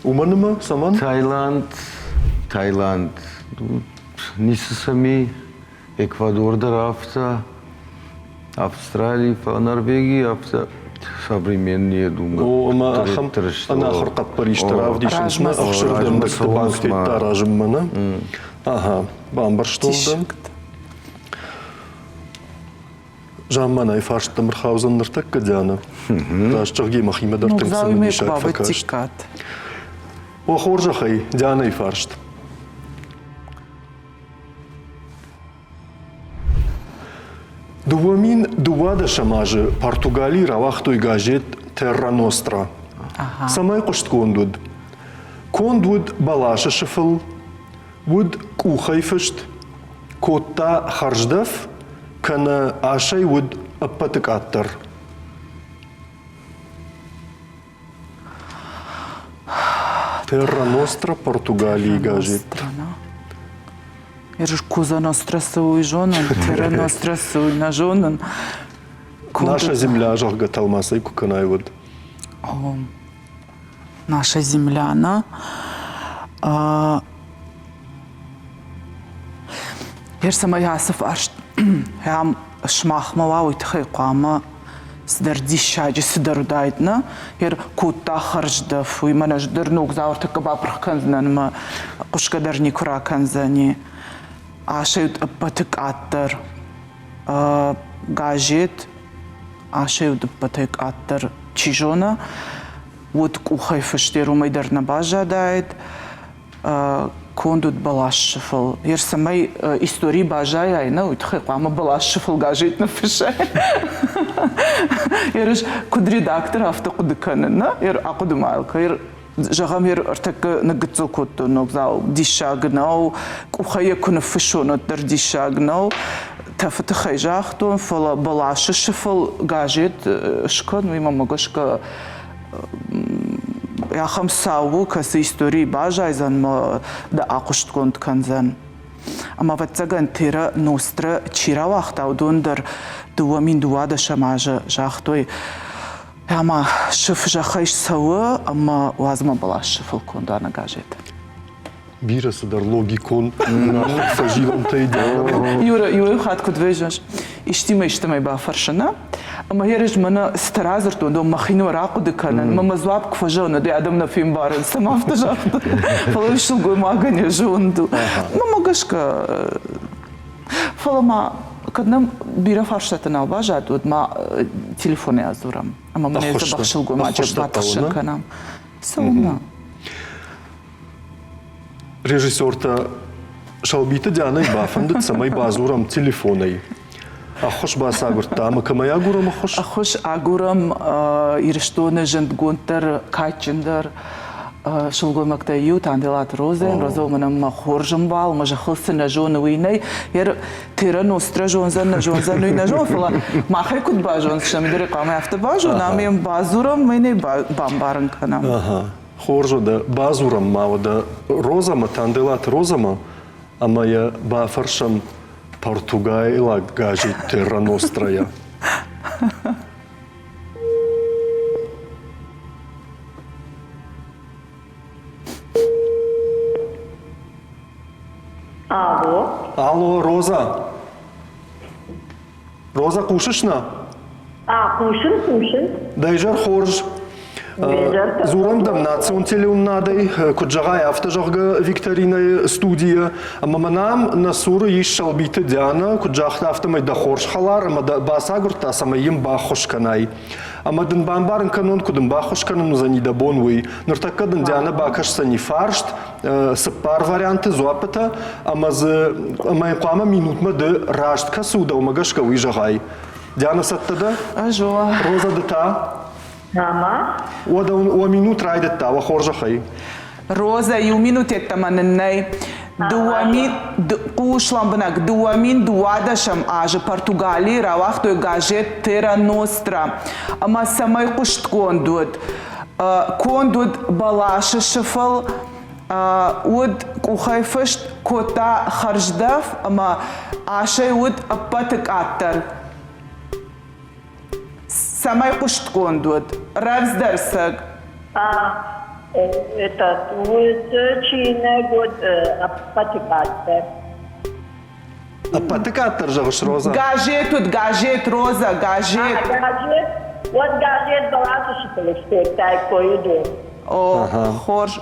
Уымӕн ӕмӕ цӕмӕн? Таиланд, Таиланд, ницы сӕм и, Эквадор дӕр афтӕ, Австрали, фӕлӕ Норвеги афтӕ современные, думаю. О, ӕмӕ ахӕм ӕнахуыр хъӕппӕристӕ равдисынц нӕ ӕхсырдӕндӕгты банкеттӕ аразынмӕ, нӕ? Ага, бамбӕрстон дӕн. Замманайы фарст дӕм ӕрхаудзӕн ныртӕккӕ, Диана. Раст зӕгъгӕ, мӕхимӕ дӕр тынг цымыдисаг фӕкаст. О, хорзӕхӕй, Дианайы фарст. 2012 азы Португалийы рауагътой газет «Терра Ностра». Цӕмӕй хъуыстгонд уыд? Конд уыд бӕласы сыфыл, уыд къухӕй фыст, кодта хӕрздӕф, кӕнӕ асӕй уыд ӕппӕты къаддӕр. Терра Ностра, Португалийы газет. Я же Коза Ностра цы зонын, Терра Ностра цы нӕ зонын. Наша земля, зӕгъгӕ, тӕлмацӕй куы кӕнай, уӕд. Наша земля, на. Ер цӕмӕй ацы фарст ам сымахмӕ уа, уый тыххӕй хъуамӕ цыдӕр диссаджы цыдӕр уыдаид, нӕ? Ер кодта хӕрздӕф, уый мӕнӕ ӕз дӕр ногдзау ӕртӕккӕ бапырх кӕндзынӕн ӕмӕ хъуысгӕ дӕр никуы ракӕндзӕни. Асӕй уыд ӕппӕты къаддӕр газет, асӕй уыд ӕппӕтӕй къаддӕр, чи зоны, уыд къухӕй фыст, ер уымӕй дӕр нӕ баззадаид. Конд уыд бӕлас сыфыл. Ер цӕмӕй историйы баззайай, нӕ, уый тыххӕй хъуамӕ бӕлас сыфыл газет ныффыссай. Ер ӕз куыд редактор афтӕ хъуыды кӕнын, нӕ? Ер ахъуыды ма йыл кӕн. Ер зӕгъӕм, ер ӕртӕккӕ ныггыццыл кодтон ногдзау. Диссаг нӕу, къухӕй йӕ куы ныффыссон, уӕддӕр диссаг нӕу. Тӕфы тыххӕй загътон, фӕлӕ бӕласы сыфыл газет скӕн, уый мӕмӕ гӕсгӕ ахӕм цау у, кӕцы историйы баззайдзӕн ӕмӕ дӕ ахъуыстгонд кӕндзӕн. Ӕмӕ, ӕвӕццӕгӕн, Терра Ностра чи рауагъта, уыдон дӕр 2012 азы загътой, ӕмӕ сыф зӕххӕй цӕуы ӕмӕ уадз мӕ бӕлас сыфыл конд ӕнӕ газет. Бирӕ цыдӕр логикон фӕзилӕнтӕй дӕр. Юра, иу хатт куыд вӕййыс, истимӕ истӕмӕй бафӕрсын, ӕмӕ ерыс мӕнӕ цытӕ радзырдтон, дон мӕхинымӕр ахъуыды кӕнын, мӕ мӕ дзуапп куы фӕзӕгъын, уӕд адӕм нӕ фембарынц, цӕмӕ афтӕ загъта. Фӕлӕ сылгоймагӕн йӕ зонд у. Мӕнмӕ гӕсгӕ, фӕлӕ ма кӕд нӕм бирӕ фарстатӕ нал баззад, уӕд ма телефонӕй адзурӕм ӕмӕ мӕ дзӕбӕх сылгоймаджы батыхсын кӕнӕм. Цӕуылнӕ? Режиссертӕ Сӕлбиты Дианӕйы бафӕндыд, цӕмӕй бадзурӕм телефонӕй. Ӕххуыс бацагуырдта ӕмӕ кӕмӕй агурӕм ӕххуыс? Ӕххуыс агурӕм Ирыстоны зындгонддӕр, кадджындӕр сылгоймӕгтӕй иу Танделаты Розӕйӕн. Розӕ уымӕн ӕмӕ хорз ӕмбал, мӕ зӕххыл цы нӕ зоны, уый нӕй. Терра Ностра зондзӕн, нӕ зондзӕн, уый нӕ зон, фӕлӕ махӕй куыд базондзыстӕм, дӕр хъуамӕ афтӕ базонӕм, ӕмӕ йӕм бадзурӕм, ӕмӕ йын ӕй бамбарын кӕнӕм. Хорз уӕдӕ, бадзурӕм ма уӕдӕ Розӕмӕ, Танделаты Розӕмӕ ӕмӕ йӕ бафӕрсӕм португайлаг газет Терра Ностра-йӕ. Алло. Алло, Роза. Роза, хъусыс нӕ? А, хъусын, хъусын. Дӕ изӕр хорз. Дзурӕм дӕм национ телеуынынадӕй, куыд зӕгъай, афтӕ зӕгъгӕ, викторинӕйы студийӕ. Ӕмӕ мӕнӕ ам нӕ цуры ис Сӕлбиты Дианӕ, куыд загъта, афтӕмӕй дӕ хорз хӕлар ӕмӕ дӕ бацагуырдта, цӕмӕй йын баххуыс кӕнай. Ӕмӕ дын бамбарын кӕнон, куыд ын баххуыс кӕнын уыдзӕни дӕ бон, уый. Ныртӕккӕ дын Дианӕ бакӕсдзӕни фарст, цыппар варианты дзуаппытӕ ӕмӕ дзы ӕмӕ йын хъуамӕ минутмӕ ды раст кӕцы у дӕумӕ гӕсгӕ уый зӕгъай. Диана, цӕттӕ дӕ? Ӕз о. Роза, ды та? Ӕмӕ? Уӕдӕ уӕ минут райдыдта, уӕ хорзӕхӕй. Роза, иу минут йеддӕмӕ нын нӕй. 2000, хъус лӕмбынӕг, 2012 азы Португалийы рауагътой газет Терра Ностра ӕмӕ цӕмӕй хъуыстгонд уыд, конд уыд бӕласы сыфыл. Уыд къухӕй фыст, кодта хӕрздӕф ӕмӕ асӕй уыд ӕппӕты къаддӕр. Цӕмӕй хъуыстгонд уыд? Рӕвдздӕр цӕг. Этот, уыцы чиныг уыд ӕппӕты къаддӕр. Ӕппӕты къаддӕр зӕгъыс, Роза? Газет уыд, газет, Роза, газет. Газет? Уӕд газет бӕласы сыфыл скодтаиккой уыдон. О, хорз.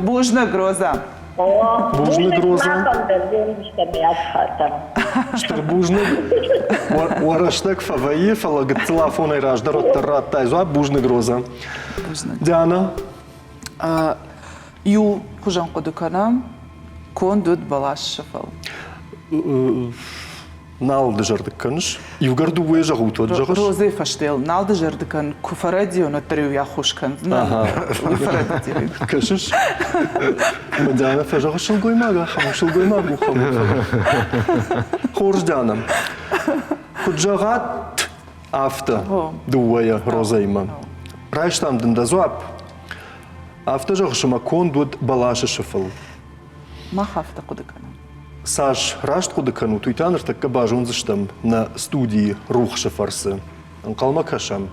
Бузныг, Роза. Бузныг, Роза. Стыр бузныг. Уӕ рӕстӕг фӕвӕййы, фӕлӕ гыццыл афонӕй раздӕр уӕддӕр радтай дзуапп. Бузныг, Роза. Бузныг. Диана? Иу хуызӕн хъуыды кӕнӕм, конд уыд бӕлас сыфыл. Нал дызӕрдыг кӕныс? Иугӕр дыууӕ зӕгъут, уӕд зӕгъыс? Розӕйы фӕстейыл нал дызӕрдыг кӕн, куы фӕрӕдийон, уӕддӕр-иу йӕ аххос кӕндзынӕн. Уый фӕрӕдыди. Кӕсыс? Диана фӕзӕгъы сылгоймаг ахӕм, сылгоймаг у Хорз, Диана. Куыд зӕгъат, афтӕ дыууӕйӕ Розӕимӕ. Райстам дын дӕ дзуапп. Афтӕ зӕгъыс, ӕмӕ конд уыд бӕласы сыфыл. Мах афтӕ хъуыды кӕнӕм. Цас раст хъуыды кӕнут, уый та ныртӕккӕ базондзыстӕм нӕ студийы рухсы фӕрцы. Ӕнхъӕлмӕ кӕсӕм.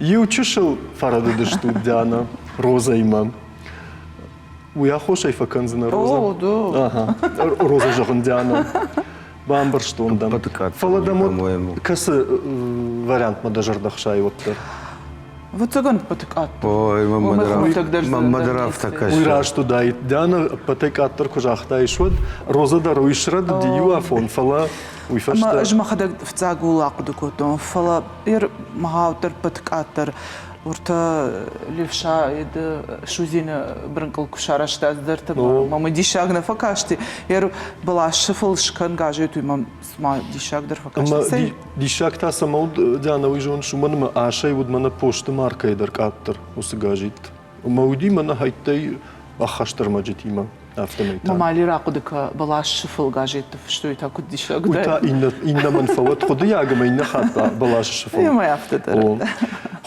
Иу чысыл фӕрӕдыдыстут, Диана, Розӕимӕ. Уый аххосӕй фӕкӕндзынӕ Роза? О, да. Ага. Роза зӕгъын Диана. Бамбӕрстон дӕм. Фӕлӕ дӕм вот кӕцы вариантмӕ дӕ зӕрдӕ хсайы уӕддӕр? Ӕвӕццӕгӕн ӕппӕты къаддӕр. Ой, мӕнмӕ дӕр афтӕ кӕсы. Уый раст уыдаид. Диана ӕппӕтӕй къаддӕр куы загътаис, уӕд Роза дӕр уый срӕдыди иу афон, фӕлӕ уый фӕстӕ... Ӕмӕ ӕз мӕхӕдӕг фыццаг ууыл ахъуыды кодтон, фӕлӕ мӕгъауддӕр ӕппӕты къаддӕр Уртӕ левша судзины бырынкъыл куы сарӕзта цыдӕртӕ, мӕм диссаг нӕ фӕкасти. Ер бӕлас сыфыл скӕн газет, уый мӕм цыма диссаг дӕр фӕкасти. Диссаг та цӕмӕ уыд, Диана, уый зоныс, уымӕн ӕмӕ асӕй уыд мӕнӕ посты маркӕйы дӕр къаддӕр уыцы газет. Ӕмӕ уыди мӕнӕ хӕйттӕй ӕххӕст ӕрмӕджытимӕ. Афтӕмӕй та. Мамали рахъуыды кӕ бӕлас сыфыл газетты фыстой та куыд диссаг Уый та иннӕмӕн фӕуӕд хъуыдыйаг ӕмӕ иннӕ хатт та бӕласы сыфыл. Ӕмӕ афтӕ дӕр.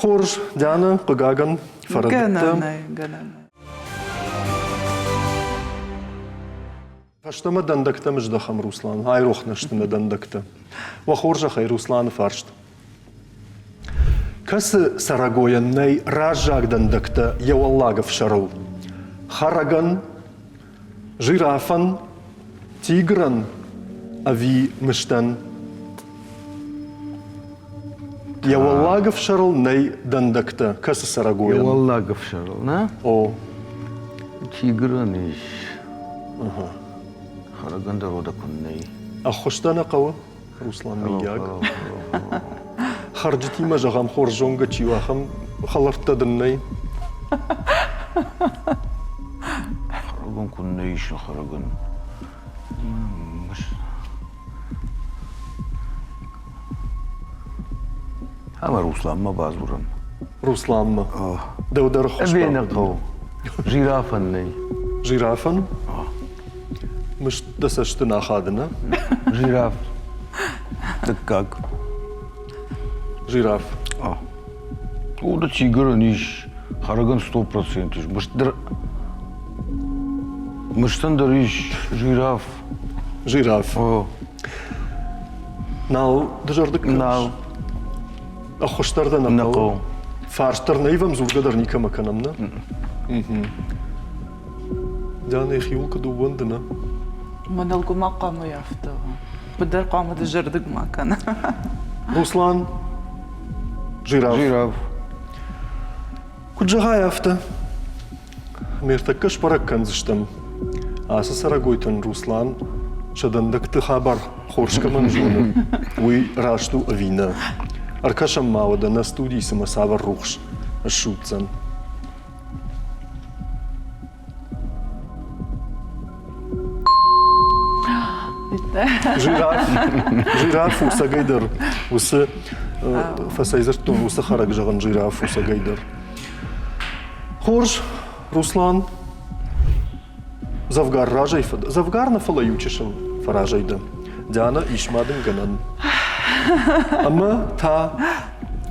Хорз, Диана, хъыгагӕн, фӕрӕдыдтӕ. Гӕнӕн нӕй, гӕнӕн нӕй. Фӕстӕмӕ дӕндӕгтӕм здӕхӕм, Руслан. Айрох нӕ сты нӕ дӕндӕгтӕ. Уӕ хорзӕхӕй, Русланы фарст. Кӕцы цӕрӕгойӕн нӕй раззаг дӕндӕгтӕ йӕ уӕллаг ӕфсӕрыл? Хӕрӕгӕн, жирафӕн, тигрӕн ӕви мыстӕн? Йӕ уӕллаг ӕфсӕрыл нӕй дӕндӕгтӕ. Кӕцы цӕрӕгойӕн? Йӕ уӕллаг ӕфсӕрыл, нӕ? О. Тигрӕн ис. Хӕрӕгӕн дӕр уӕдӕ куыннӕ и. Ӕххуыс дӕ нӕ хъӕуы? Руслан мыййаг. Хӕрджытимӕ, зӕгъӕм, хорз зонгӕ чи у, ахӕм хӕлӕрттӕ дын нӕй? Хӕрӕгӕн куыннӕ ис хӕрӕгӕн. Ӕмӕ Русланмӕ бадзурӕм. Русланмӕ? Дӕу дӕр ӕххуыс Ӕви нӕ хъӕуы. Жирафӕн нӕй. Жирафӕн? Мыст дӕ цӕсты нӕ ахады, нӕ? Жираф. Дыккаг. Жираф. А. Уды тигрӕн ис, хӕрӕгӕн 100% ис. Мыст дӕр Мыстӕн дӕр ис жираф. Жираф. О. Нал дызӕрдыг кӕныс? Нал. Ӕххуыс дӕр дӕ нӕ хъӕуы? Фарст дӕр нӕ ивӕм, дзургӕ дӕр никӕмӕ кӕнӕм, нӕ? Диана йӕхиуыл куыд ӕууӕнды, нӕ? Мӕ нӕлгоймаг хъуамӕ афтӕ уа. Быдӕр хъуамӕ дызӕрдыг ма кӕна. Руслан, жираф. Жираф. Куыд зӕгъай, афтӕ. Ме ртӕккӕ сбӕрӕг кӕндзыстӕм. Ацы цӕрӕгойтӕн Руслан сӕ дӕндӕгты хабар хорз кӕмӕн зоны, уый раст у ӕви нӕ. Ӕркӕсӕм ма уӕдӕ нӕ студийы цымӕ цавӕр рухс ссудздзӕн. Жираф, жираф у цӕгӕйдӕр уыцы фӕцӕйдзырдтон уыцы хӕрӕг зӕгъын жираф у цӕгӕйдӕр. Хорз, Руслан, дзӕвгар разӕй фӕд, дзӕвгар нӕ, фӕлӕ иу чысыл фӕразӕй дӕ. Диана, ис ма дын гӕнӕн. Ӕмӕ та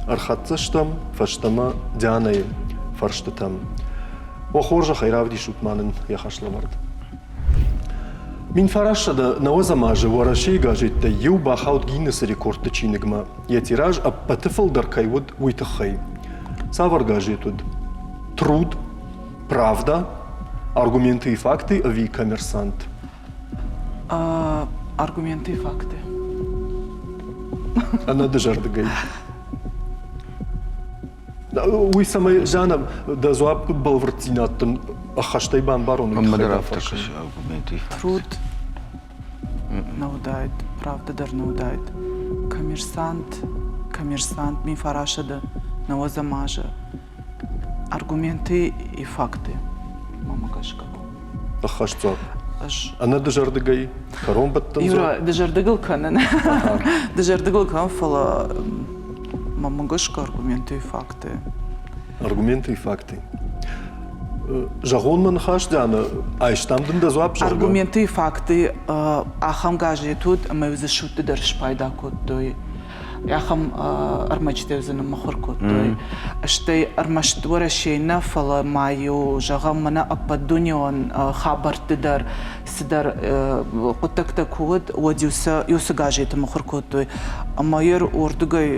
ӕрхӕццӕ стӕм фӕстӕмӕ Дианӕйы фӕрстытӕм. Уӕ хорзӕхӕй равдисут ма нын йӕ хӕслӕвӕрд. 1990 азы Уӕрӕсейы газеттӕй иу бахауд Гиннесы рекордты чиныгмӕ. Йӕ тираж ӕппӕты фылдӕр кӕй уыд, уый тыххӕй. Цавӕр газет уыд? Труд, Правда, Аргументы и факты ӕви Коммерсант? Аргументы и факты. Ӕнӕдызӕрдыгӕй. Уый цӕмӕй, Жанна, дӕ дзуапп бӕлвырддзинад дын ӕххӕстӕй бамбарон, уый тыххӕй бафӕрсын. Труд нӕ уыдаид, правда дӕр нӕ уыдаид. Коммерсант, коммерсант 1900 нӕуӕдзӕм азы аргументы и факты, мӕмӕ гӕсгӕ. Ӕххӕст дзуапп. Ӕнӕдызӕрдыгӕй кӕронбӕттӕн Юра, дызӕрдыгыл кӕнын. Дызӕрдыгыл кӕнын, фӕлӕ мӕмӕ гӕсгӕ аргументы и факты. Аргументы и факты. Зӕгъон мӕ ныхас, Диана, айстам дын дӕ дзуапп, зӕгъгӕ? Аргументы и факты ахӕм газет уыд, ӕмӕ дзы судты дӕр спайда кодтой. Ахӕм ӕрмӕджытӕ дзы ныммыхуыр кодтой. Стӕй ӕрмӕст Уӕрӕсейы нӕ, фӕлӕ ма-иу, зӕгъӕм, мӕнӕ ӕппӕтдунеон хабӕртты дӕр цыдӕр хъуыддӕгтӕ куы уыд, уӕд-иу сӕ уыцы газеты мыхуыр кодтой. Ӕмӕ йӕ уырдыгӕй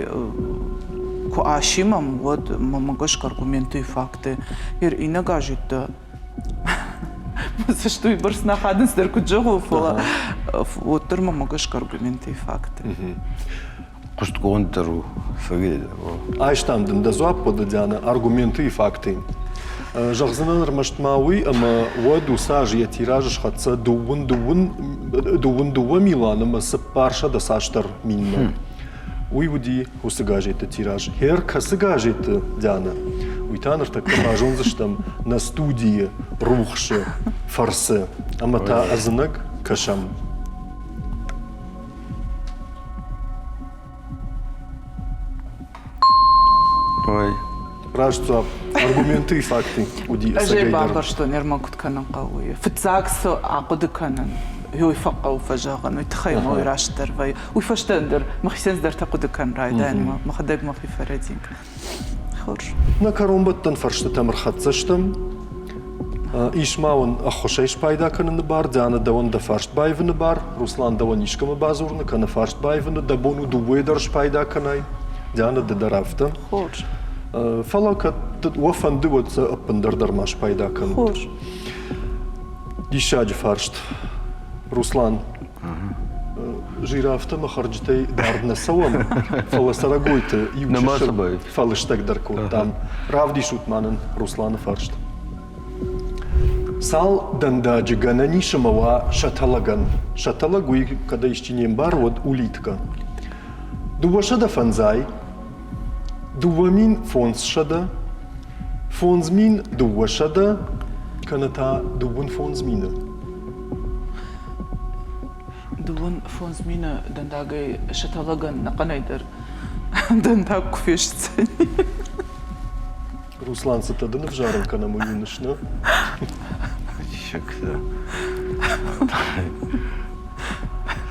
куы асимӕм, уӕд мӕнмӕ гӕсгӕ аргументы и факты. Йе иннӕ газеттӕ цӕст уыйбӕрц нӕ ахадынц дӕр куыд зӕгъон, фӕлӕ уӕддӕр мӕнмӕ гӕсгӕ аргументы и факты. Хъуыстгонд дӕр у. Айстам дын дӕ дзуапп, хъуыды, Диана, аргументы и факты. Зӕгъдзынӕн ӕрмӕст ма уый, ӕмӕ уӕд уыцы аз йӕ тираж схӕццӕ 22 милуан ӕмӕ 400 цасдӕр минмӕ. Уый уыди уыцы газетты тираж. Хер кӕцы газеты, Диана, уый та ныртӕккӕ базондзыстӕм нӕ студийы рухсы фӕрцы. Ӕмӕ та ӕдзынӕг кӕсӕм. Ой. Раст дзуапп. Аргументы и факты уыди Ӕз ӕй бамбӕрстон, ӕрмӕг куыд кӕнын хъӕуы. Фыццаг цы ахъуыды кӕнын, уый фӕхъӕуы фӕзӕгъын, уый тыххӕй мӕ уый растдӕр вӕййы. Уый фӕстӕ ӕндӕр, мӕхицӕн цыдӕртӕ хъуыды кӕнын райдайын, мӕхӕдӕг мӕхи фӕрӕдин. Хорз. Нӕ кӕронбӕттӕн фӕрстытӕм ӕрхӕццӕ стӕм. Ис ма уын ӕххуысӕй спайда кӕныны бар, Диана дӕуӕн дӕ фарст баивыны бар, Руслан дӕуӕн искӕмӕ бадзурыны кӕнӕ фарст баивыны дӕ бон у дыууӕйы дӕр спайда кӕнай. Диана, ды дӕр афтӕ. Хорз. Фӕлӕ кӕд уӕ фӕнды, уӕд сӕ ӕппындӕр дӕр ма спайда кӕнут. Хорз. Диссаджы фарст. Руслан, жирафтӕ ӕмӕ хӕрджытӕй дард нӕ цӕуӕм, фӕлӕ цӕрӕгойты иу чысыл фӕлыстӕгдӕр кодтам. Равдисут ма нын Русланы фарст. Цал дӕндаджы гӕнӕн ис ӕмӕ уа сӕтӕлӕгӕн? Сӕтӕлӕг уый, кӕд ӕй исчи не мбары, уӕд улитка. 205, 2500, 5200 кӕнӕ та 55 000. 55 000 дӕндагӕй сӕтӕлӕгӕн ӕнӕхъӕнӕй дӕр дӕндаг куы фестдзӕни. Руслан, цытӕ дын ӕвзарын кӕнӕм, уый уыныс, нӕ? Диссӕгтӕ.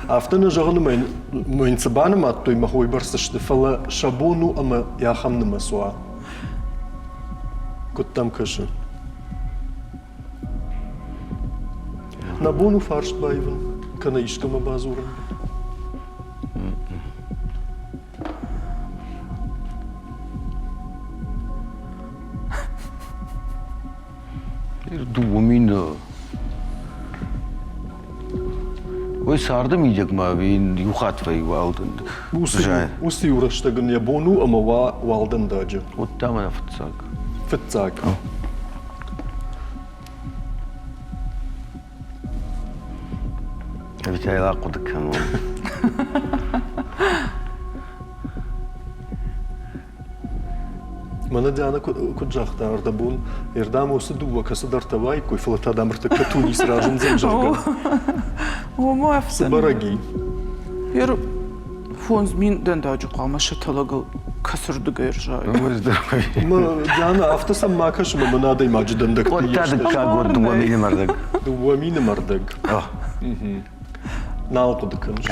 Афтӕ нӕ зӕгъын, ӕмӕ йын цы банымадтой, мӕ хойбӕрц сты, фӕлӕ сӕ бон у ӕмӕ ахӕм нымӕц уа. Куыд дӕм кӕсы? Нӕ бон у фарст баивын, кӕнӕ искӕмӕ бадзурын. 2000 Уый царды мидӕг ма иу хатт вӕййы уӕлдӕн. Уыцы иу рӕстӕг ын йӕ бон у ӕмӕ уа уӕлдӕндаджы. Уыдта мӕнӕ фыццаг. Фыццаг. Ӕви йыл ахъуыды кӕнон. Мӕнӕ Диана куыд загъта, ӕрдӕбон ӕрдӕм уыцы дыууӕ кӕцыдӕртӕ уаиккой, фӕлӕ та дӕм ӕртыккӕ Тунис разындзӕн, зӕгъгӕ. Ома Цы бӕрӕг и? Ер 5000 дӕндаджы хъуамӕ сӕтӕлӕгыл кӕцырдыгӕй ӕрзайы. Диана, афтӕ сӕм ма кӕсы, мӕ мын адӕймаджы дӕндӕгты Уӕдта дыккаг уӕд 2 мины мӕрдӕг. 2 мины мӕрдӕг. Нал хъуыды кӕныс?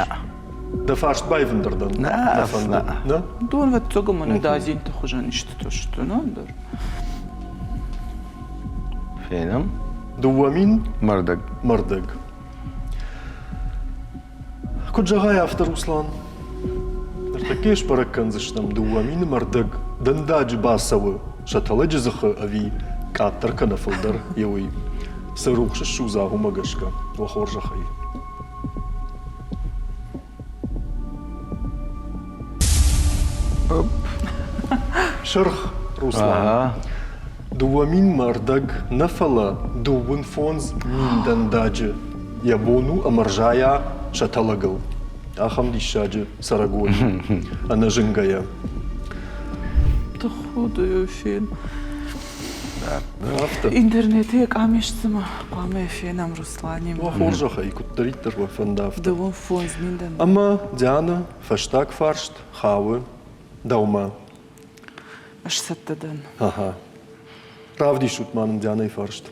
Дӕ фарст баивын дӕр дӕн нӕ фӕнды. Нӕ? Дон ӕвӕццӕгӕн мӕнӕ дадзинты хуызӕн истытӕ сты, нӕ дӕр. Фенӕм. 2000 мӕрдӕг. Мӕрдӕг. Куыд зӕгъай, афтӕ, Руслан? Ныртӕккӕ сбӕрӕг кӕндзыстӕм, 2000 мӕрдӕг дӕндаджы бацӕуы сӕтӕлӕджы дзыхы ӕви къаддӕр кӕнӕ фылдӕр, йе уый. Цы рухс ссудза, уымӕ гӕсгӕ, уӕ хорзӕхӕй. Сырх, Руслан. 2000 мӕрдӕг нӕ фӕлӕ 55 000 дӕндаджы йӕ бон у ӕмӕ рзайа сӕтӕлӕгыл. Ахӕм диссаджы цӕрӕгой ӕнӕзынгӕйӕ. Тыххуды фен. Интернеты йӕ къам исдзымӕ хъуамӕ фенӕм Русланимӕ. Уӕ хорзӕхӕй, куыддӕриддӕр уӕ фӕнда, афтӕ. 25 000 дӕндаджы. Ӕмӕ, Диана, фӕстаг фарст хауы дӕумӕ. Ӕз цӕттӕ дӕн. Ага. Равдисут ма нын Дианӕйы фарст.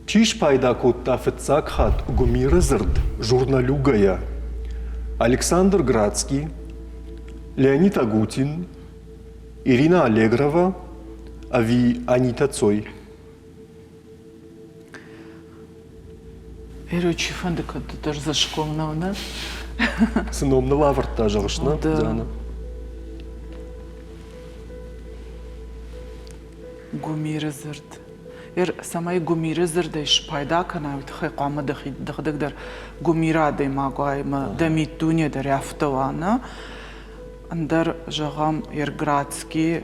Чи спайда кодта фыццаг хатт гуымиры дзырд журналюгӕйӕ? Александр Градский, Леонид Агутин, Ирина Аллегрова ӕви Анита Цой? Веро, чи фӕнды кӕд дӕр дзӕсгом нӕу, нӕ? Цы ном ныл авӕрдта, зӕгъыс, нӕ, Диана? Гуымиры дзырд. Ер, цӕмӕй гуымиры дзырдӕй спайда кӕнай, уый тыххӕй хъуамӕ дӕхи дӕхӕдӕг дӕр гуымиры адӕймаг уай ӕмӕ дӕ миддуне дӕр афтӕ уа, нӕ? Ӕндӕр, зӕгъӕм, Ерградский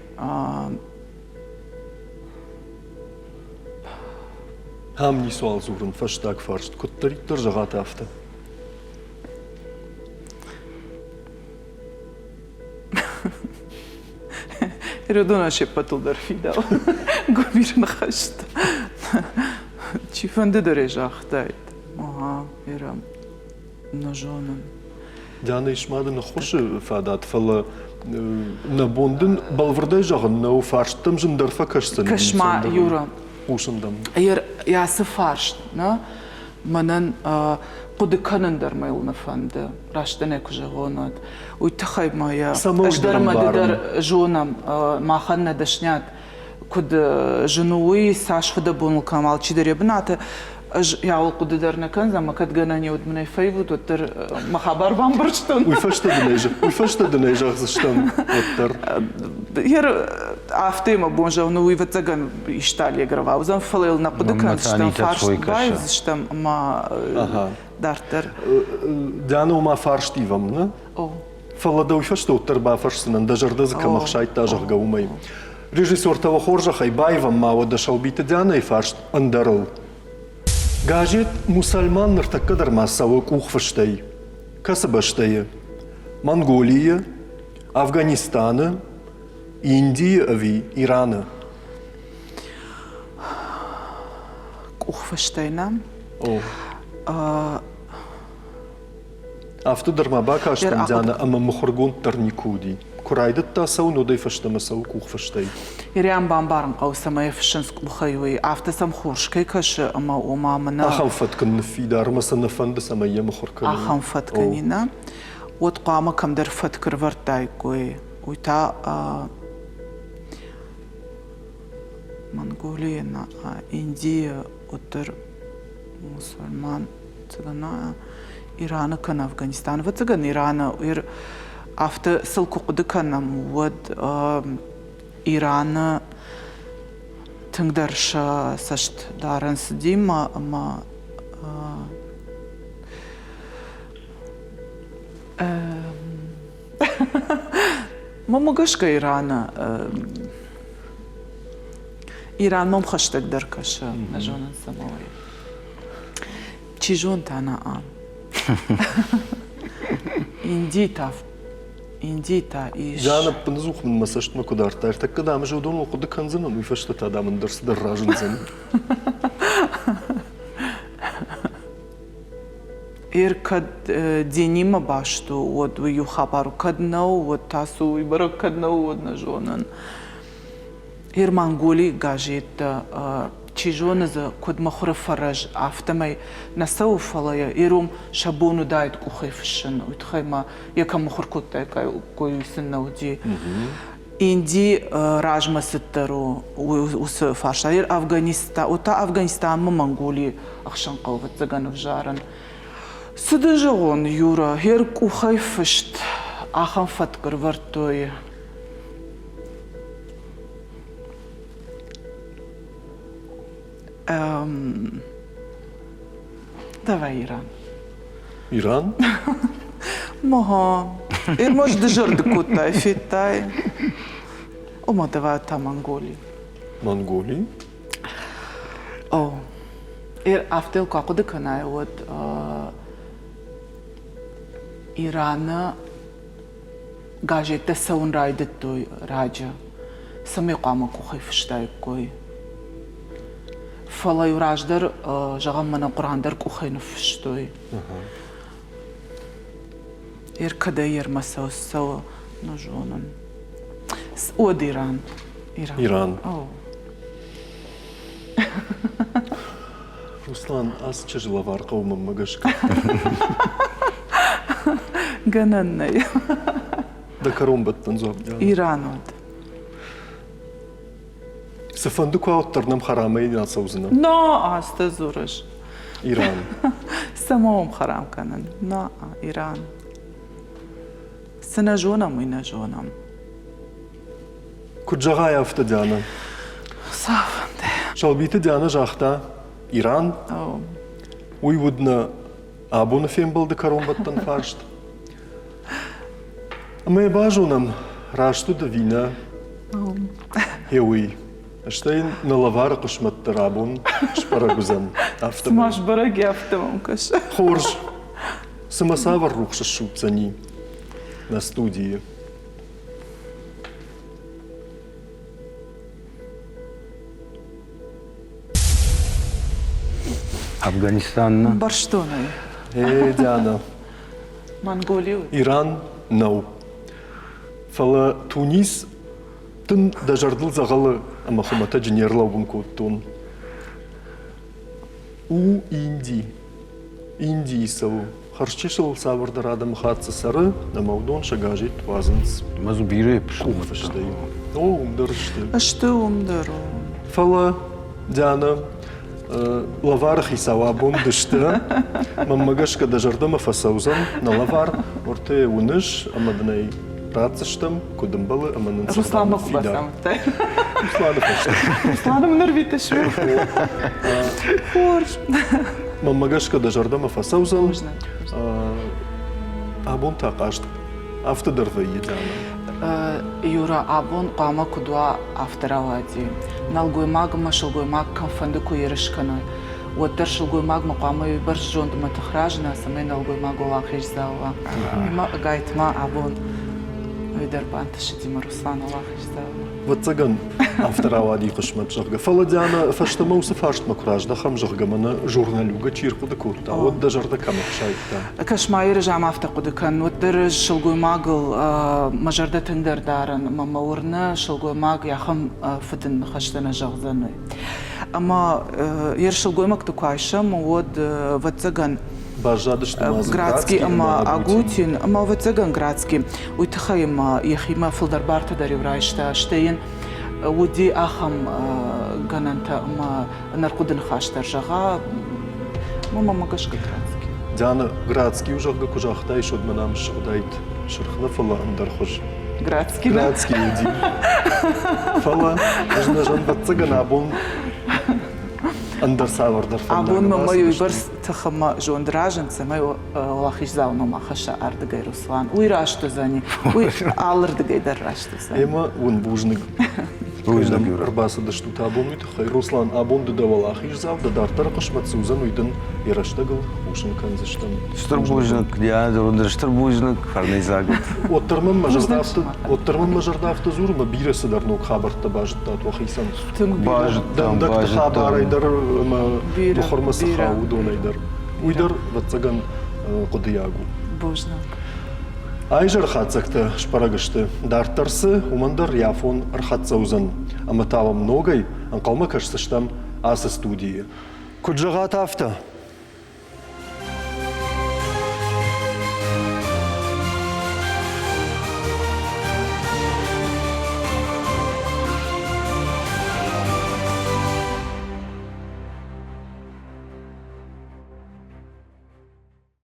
Ам ницуал дзурын фӕстаг фарст, куыддӕриддӕр зӕгъат, афтӕ. Ирыдонӕн се ппӕтыл дӕр фидауы гуымир ныхӕстӕ. Чи фӕнды дӕр ӕй загътаид. Ага, Ирӕ, нӕ зонын. Диана, ис ма дын ӕххуысы фадат, фӕлӕ нӕ бон дын бӕлвырдӕй зӕгъын нӕу, фарсттӕм зындӕр фӕкӕсдзӕн. Кӕс-ма, Юра. Хъусын дӕм. Ацы фарст, нӕ, мӕнӕн хъуыды кӕнын дӕр мӕ нӕ фӕнды, раст ӕнӕ куы зӕгъон, уӕд. Уый тыххӕй ма йӕ ӕз дӕр ӕмӕ ды дӕр зонӕм, махӕн нӕ дӕсниад куыд зын у, уый, цас фыдӕбоныл кӕм алчидӕр йӕ бынаты. Ӕз йӕуыл хъуыды дӕр нӕ кӕндзӕн, ӕмӕ кӕд гӕнӕн уыд мын ӕй фӕивут, уӕддӕр мӕ хабар бамбӕрстон. Уый фӕстӕ дын ӕй, уый фӕстӕ дын ӕй зӕгъдзыстӕм уӕддӕр. Афтӕ мӕ бон зӕгъын, уый ӕвӕццӕгӕн иста Аллегрова уыдзӕн, фӕлӕ йыл нӕ хъуыды кӕндзыстӕм, фарст баивдзыстӕм ӕмӕ дарддӕр. Диана, ома фарст ивӕм, нӕ? Фӕлӕ дӕу фӕстӕ уӕддӕр бафӕрсдзынӕн, дӕ зӕрдӕ дзы кӕм ӕхсайдта, зӕгъгӕ, уымӕй. Режиссертӕ уӕ хорзӕхӕй баивӕм ма уӕдӕ Сӕлбиты Дианӕйы фарст ӕндӕрыл. Газет «Мусальман» ныртӕккӕ дӕр ма цӕуы къухфыстӕй. Кӕцы бӕстӕйы? Монголийы, Афганистаны, Индийы ӕви Ираны? Къухфыстӕй нӕм? О. Афтӕ дӕр ма бакастӕн, Диана, ӕмӕ мыхуыргонд дӕр никуы уыди. Куы райдыдта цӕуын, уӕдӕй фӕстӕмӕ цӕуы къухфыстӕй. Ириан бамбарын хъӕуы, цӕмӕй фыссынц къухӕй, уый. Афтӕ сӕм хорз кӕй кӕсы, ӕмӕ ома мӕнӕ... Ахӕм фӕтк ын ныффидар, ӕмӕ сӕ нӕ фӕнды, цӕмӕй йӕ мыхуыр кӕной. Ахӕм фӕтк ын и, нӕ? Уӕд хъуамӕ кӕмдӕр фӕтк ӕрывӕрдтаиккой. Уый та Монголийы, Индийы уӕддӕр мусульман цыгана Ираны кӕнӕ Афганистаны. Ӕвӕццӕгӕн Ираны афтӕ сыл куы хъуыды кӕнӕм, уӕд Ираны тынгдӕр сӕ цӕст дарынц динмӕ ӕмӕ Мӕнмӕ гӕсгӕ Ираны Иран мӕм хӕстӕгдӕр кӕсы, нӕ зонын цӕмӕй. Чи зон та нӕ Индийы та Индийы та ис. Диана, ӕппынӕдзух мын мӕ цӕстмӕ куы дардтай, ӕртӕккӕ дам ӕз уыдоныл хъуыды кӕндзынӕн, уый фӕстӕ та дам ӕндӕр цыдӕр разындзӕн. Ир кӕд динимӕ баст у, уӕд уый иу хабар у. Кӕд нӕу, уӕд та цы уый бӕрӕг кӕд нӕу, уӕд нӕ зонын. Ир Монголийы газеттӕ. Чи зоны дзы, куыд мыхуыры фӕрӕз, афтӕмӕй нӕ цӕуы, фӕлӕ йӕ ирон сӕ бон уыдаид къухӕй фыссын. Уый тыххӕй ма йӕ кӕм мыхуыр кодтаиккой, уый сын нӕ уыди. Инди размӕцыддӕр у уыцы фарста. Афганистан, та Афганистанмӕ Монголийы ӕхсӕн хъӕуы, ӕвӕццӕгӕн, ӕвзарын. Цы дын зӕгъон, Юра, хер къухӕй фыст ахӕм фӕтк ӕрвӕрдтой. Давай Иран. Иран? Мага. Ирмаш дызӕрдыг кодтай, федтай. Ома давай та Монголи. Монголи? О. Афтӕ куы ахъуыды кӕнай, уӕд Ираны газеттӕ цӕуын райдыдтой раджы, цӕмӕй хъуамӕ къухӕй фыстаиккой. Фӕлӕ-иу раздӕр, зӕгъӕм, мӕнӕ Хъуыран дӕр къухӕй ныффыстой. Ер кӕдӕй ермӕ цӕуы, цӕуы, нӕ зонын. Уӕд Иран. Иран. Иран. Руслан, ацы чызджы лӕвар хъӕуы мӕнмӕ гӕсгӕ. Гӕнӕн нӕй. Дӕ кӕронбӕттӕн дзуапп. Иран уӕд. Цыфӕнды куы ауыддӕр нӕм хӕрамӕй нӕ ацӕудзынӕ. Но, азтӕ дзурыс. Иран. Цӕмӕ уым хӕрам кӕнын? Но, Иран. Цы нӕ зонӕм, уый нӕ зонӕм. Куыд зӕгъай, афтӕ, Диана. Цавӕнды. Сӕлбиты Диана загъта, Иран, уый уыд нӕ абоны фембӕлды кӕронбӕттӕн фарст. Ӕмӕ йӕ базонӕм, раст уыд ӕви нӕ, гъе уый. Стӕй нӕ лӕвары хъысмӕт дӕр абон сбӕрӕг уыдзӕн. Афтӕ Цыма сбӕрӕг и, афтӕ мӕм кӕсы. Хорз. Цымӕ цавӕр рухс ссудздзӕни нӕ студийы? Афганистанна? Барстонӕй. Э, Диана. Монголи Иран нӕу. Фӕлӕ Тунис дын дӕ зӕрдыл дзӕгъӕлы ӕмӕ хуымӕтӕджы не рлӕууын кодтон. У Инди. Индийы цӕуы. Хӕрзчысыл цавӕрдӕр адӕмыхатт дзы цӕры, ӕмӕ уыдон сӕ газет уадзынц. Ӕмӕ дзы бирӕ къухфыстӕй. О, уым дӕр сты. Сты уым дӕр. Фӕлӕ, Диана, лӕвары хицау абон ды сты. Мӕнмӕ гӕсгӕ дӕ зӕрдӕмӕ фӕцӕудзӕн нӕ лӕвар. Уӕртӕ уыныс ӕмӕ дын ӕй ратдзыстӕм, куыд ӕмбӕлы ӕмӕ нын Русланмӕ куы бацамыдтай. Русланы фӕстӕ. Русланы мын ӕрвитыс. Хорз. Мӕнмӕ гӕсгӕ дӕ зӕрдӕмӕ фӕцӕудзӕн. Абон та хъазт афтӕ дӕр вӕййы, Диана. Юра, абон хъуамӕ куыд уа, афтӕ рауади. Нӕлгоймаг ӕмӕ сылгоймаг кӕмфӕнды куы ерыс кӕной, уӕддӕр сылгоймагмӕ хъуамӕ уыйбӕрц зонд ӕмӕ тых разына, цӕмӕй нӕлгоймаг уӕлахиздзау уа. Ӕмӕ ӕгайтма абон уый дӕр бантысыди мӕ Руслан уӕлахиздзау. Ӕвӕццӕгӕн, афтӕ рауади хъысмӕт, зӕгъгӕ. Фӕлӕ Диана, фӕстӕмӕ уыцы фарстмӕ куы раздӕхӕм, зӕгъгӕ, мӕнӕ журналюгӕ чи рхъуыды кодта, уӕд дӕ зӕрдӕ кӕм ӕхсайдта? Кӕс-ма, Ерызам афтӕ хъуыды кӕн, уӕддӕр ӕз сылгоймагыл мӕ зӕрдӕ тынгдӕр дарын ӕмӕ мӕ уырны, сылгоймаг ахӕм фыдын ныхӕстӕ нӕ зӕгъдзӕн, уый. Ӕмӕ йе сылгоймӕгты куы айсӕм, уӕд, ӕвӕццӕгӕн, Баззадысты ма дзы Градский ӕмӕ Агутин, ӕмӕ ӕвӕццӕгӕн Градский уый тыххӕй ӕмӕ йӕхимӕ фылдӕр бартӕ дӕр-иу райста, стӕй йын уыди ахӕм гӕнӕнтӕ ӕмӕ ӕнӕрхъуыды ныхас дӕр зӕгъа, мӕнмӕ гӕсгӕ Градский. Диана, Градский, зӕгъгӕ, куы загътаис, уӕд мӕн ам ссыгъдаид сырх нӕ, фӕлӕ ӕндӕр хуыз. Градский. Градский уыди. Фӕлӕ ӕз нӕ зӕнвӕццӕгӕн абон ӕндӕр цавӕрдӕр фӕндаг Абон мӕ уыйбӕрц тых ӕмӕ зонд разынд, цӕмӕй уӕлахиздзау ном ахӕсса ардыгӕй Руслан. Уый раст уыдзӕни. Уый алырдыгӕй дӕр раст уыдзӕни. Ӕмӕ уын бузныг. Бузныг, ӕрбацыдыстут абон уый тыххӕй. Руслан, абон ды дӕ уӕлахиздзау, дӕ дарддӕры хъысмӕт цы уыдзӕн, уый дын йӕ рӕстӕгыл хъусын кӕндзыстӕм. Стыр бузныг, Диана, стыр бузныг, фӕрнӕйдзаг ут. Уӕддӕр мын мӕ зӕрдӕ афтӕ, уӕддӕр мын мӕ зӕрдӕ афтӕ дзуры, ӕмӕ бирӕ цыдӕр ног хабӕрттӕ базыдтат уӕхицӕн. Тынг бирӕ. Дӕндӕгты хабарӕй дӕр ӕмӕ мыхуырмӕ цы хауы, уыдонӕй дӕр. Уый дӕр, ӕвӕццӕгӕн, хъуыдыйаг у. Бузныг. Айзӕры хатдзӕгтӕ сбӕрӕг сты. Дарддӕр цы, уымӕн дӕр йӕ афон ӕрхӕццӕ уыдзӕн. Ӕмӕ та уӕм ногӕй ӕнхъӕлмӕ кӕсдзыстӕм ацы студийы. Куыд зӕгъат, афтӕ.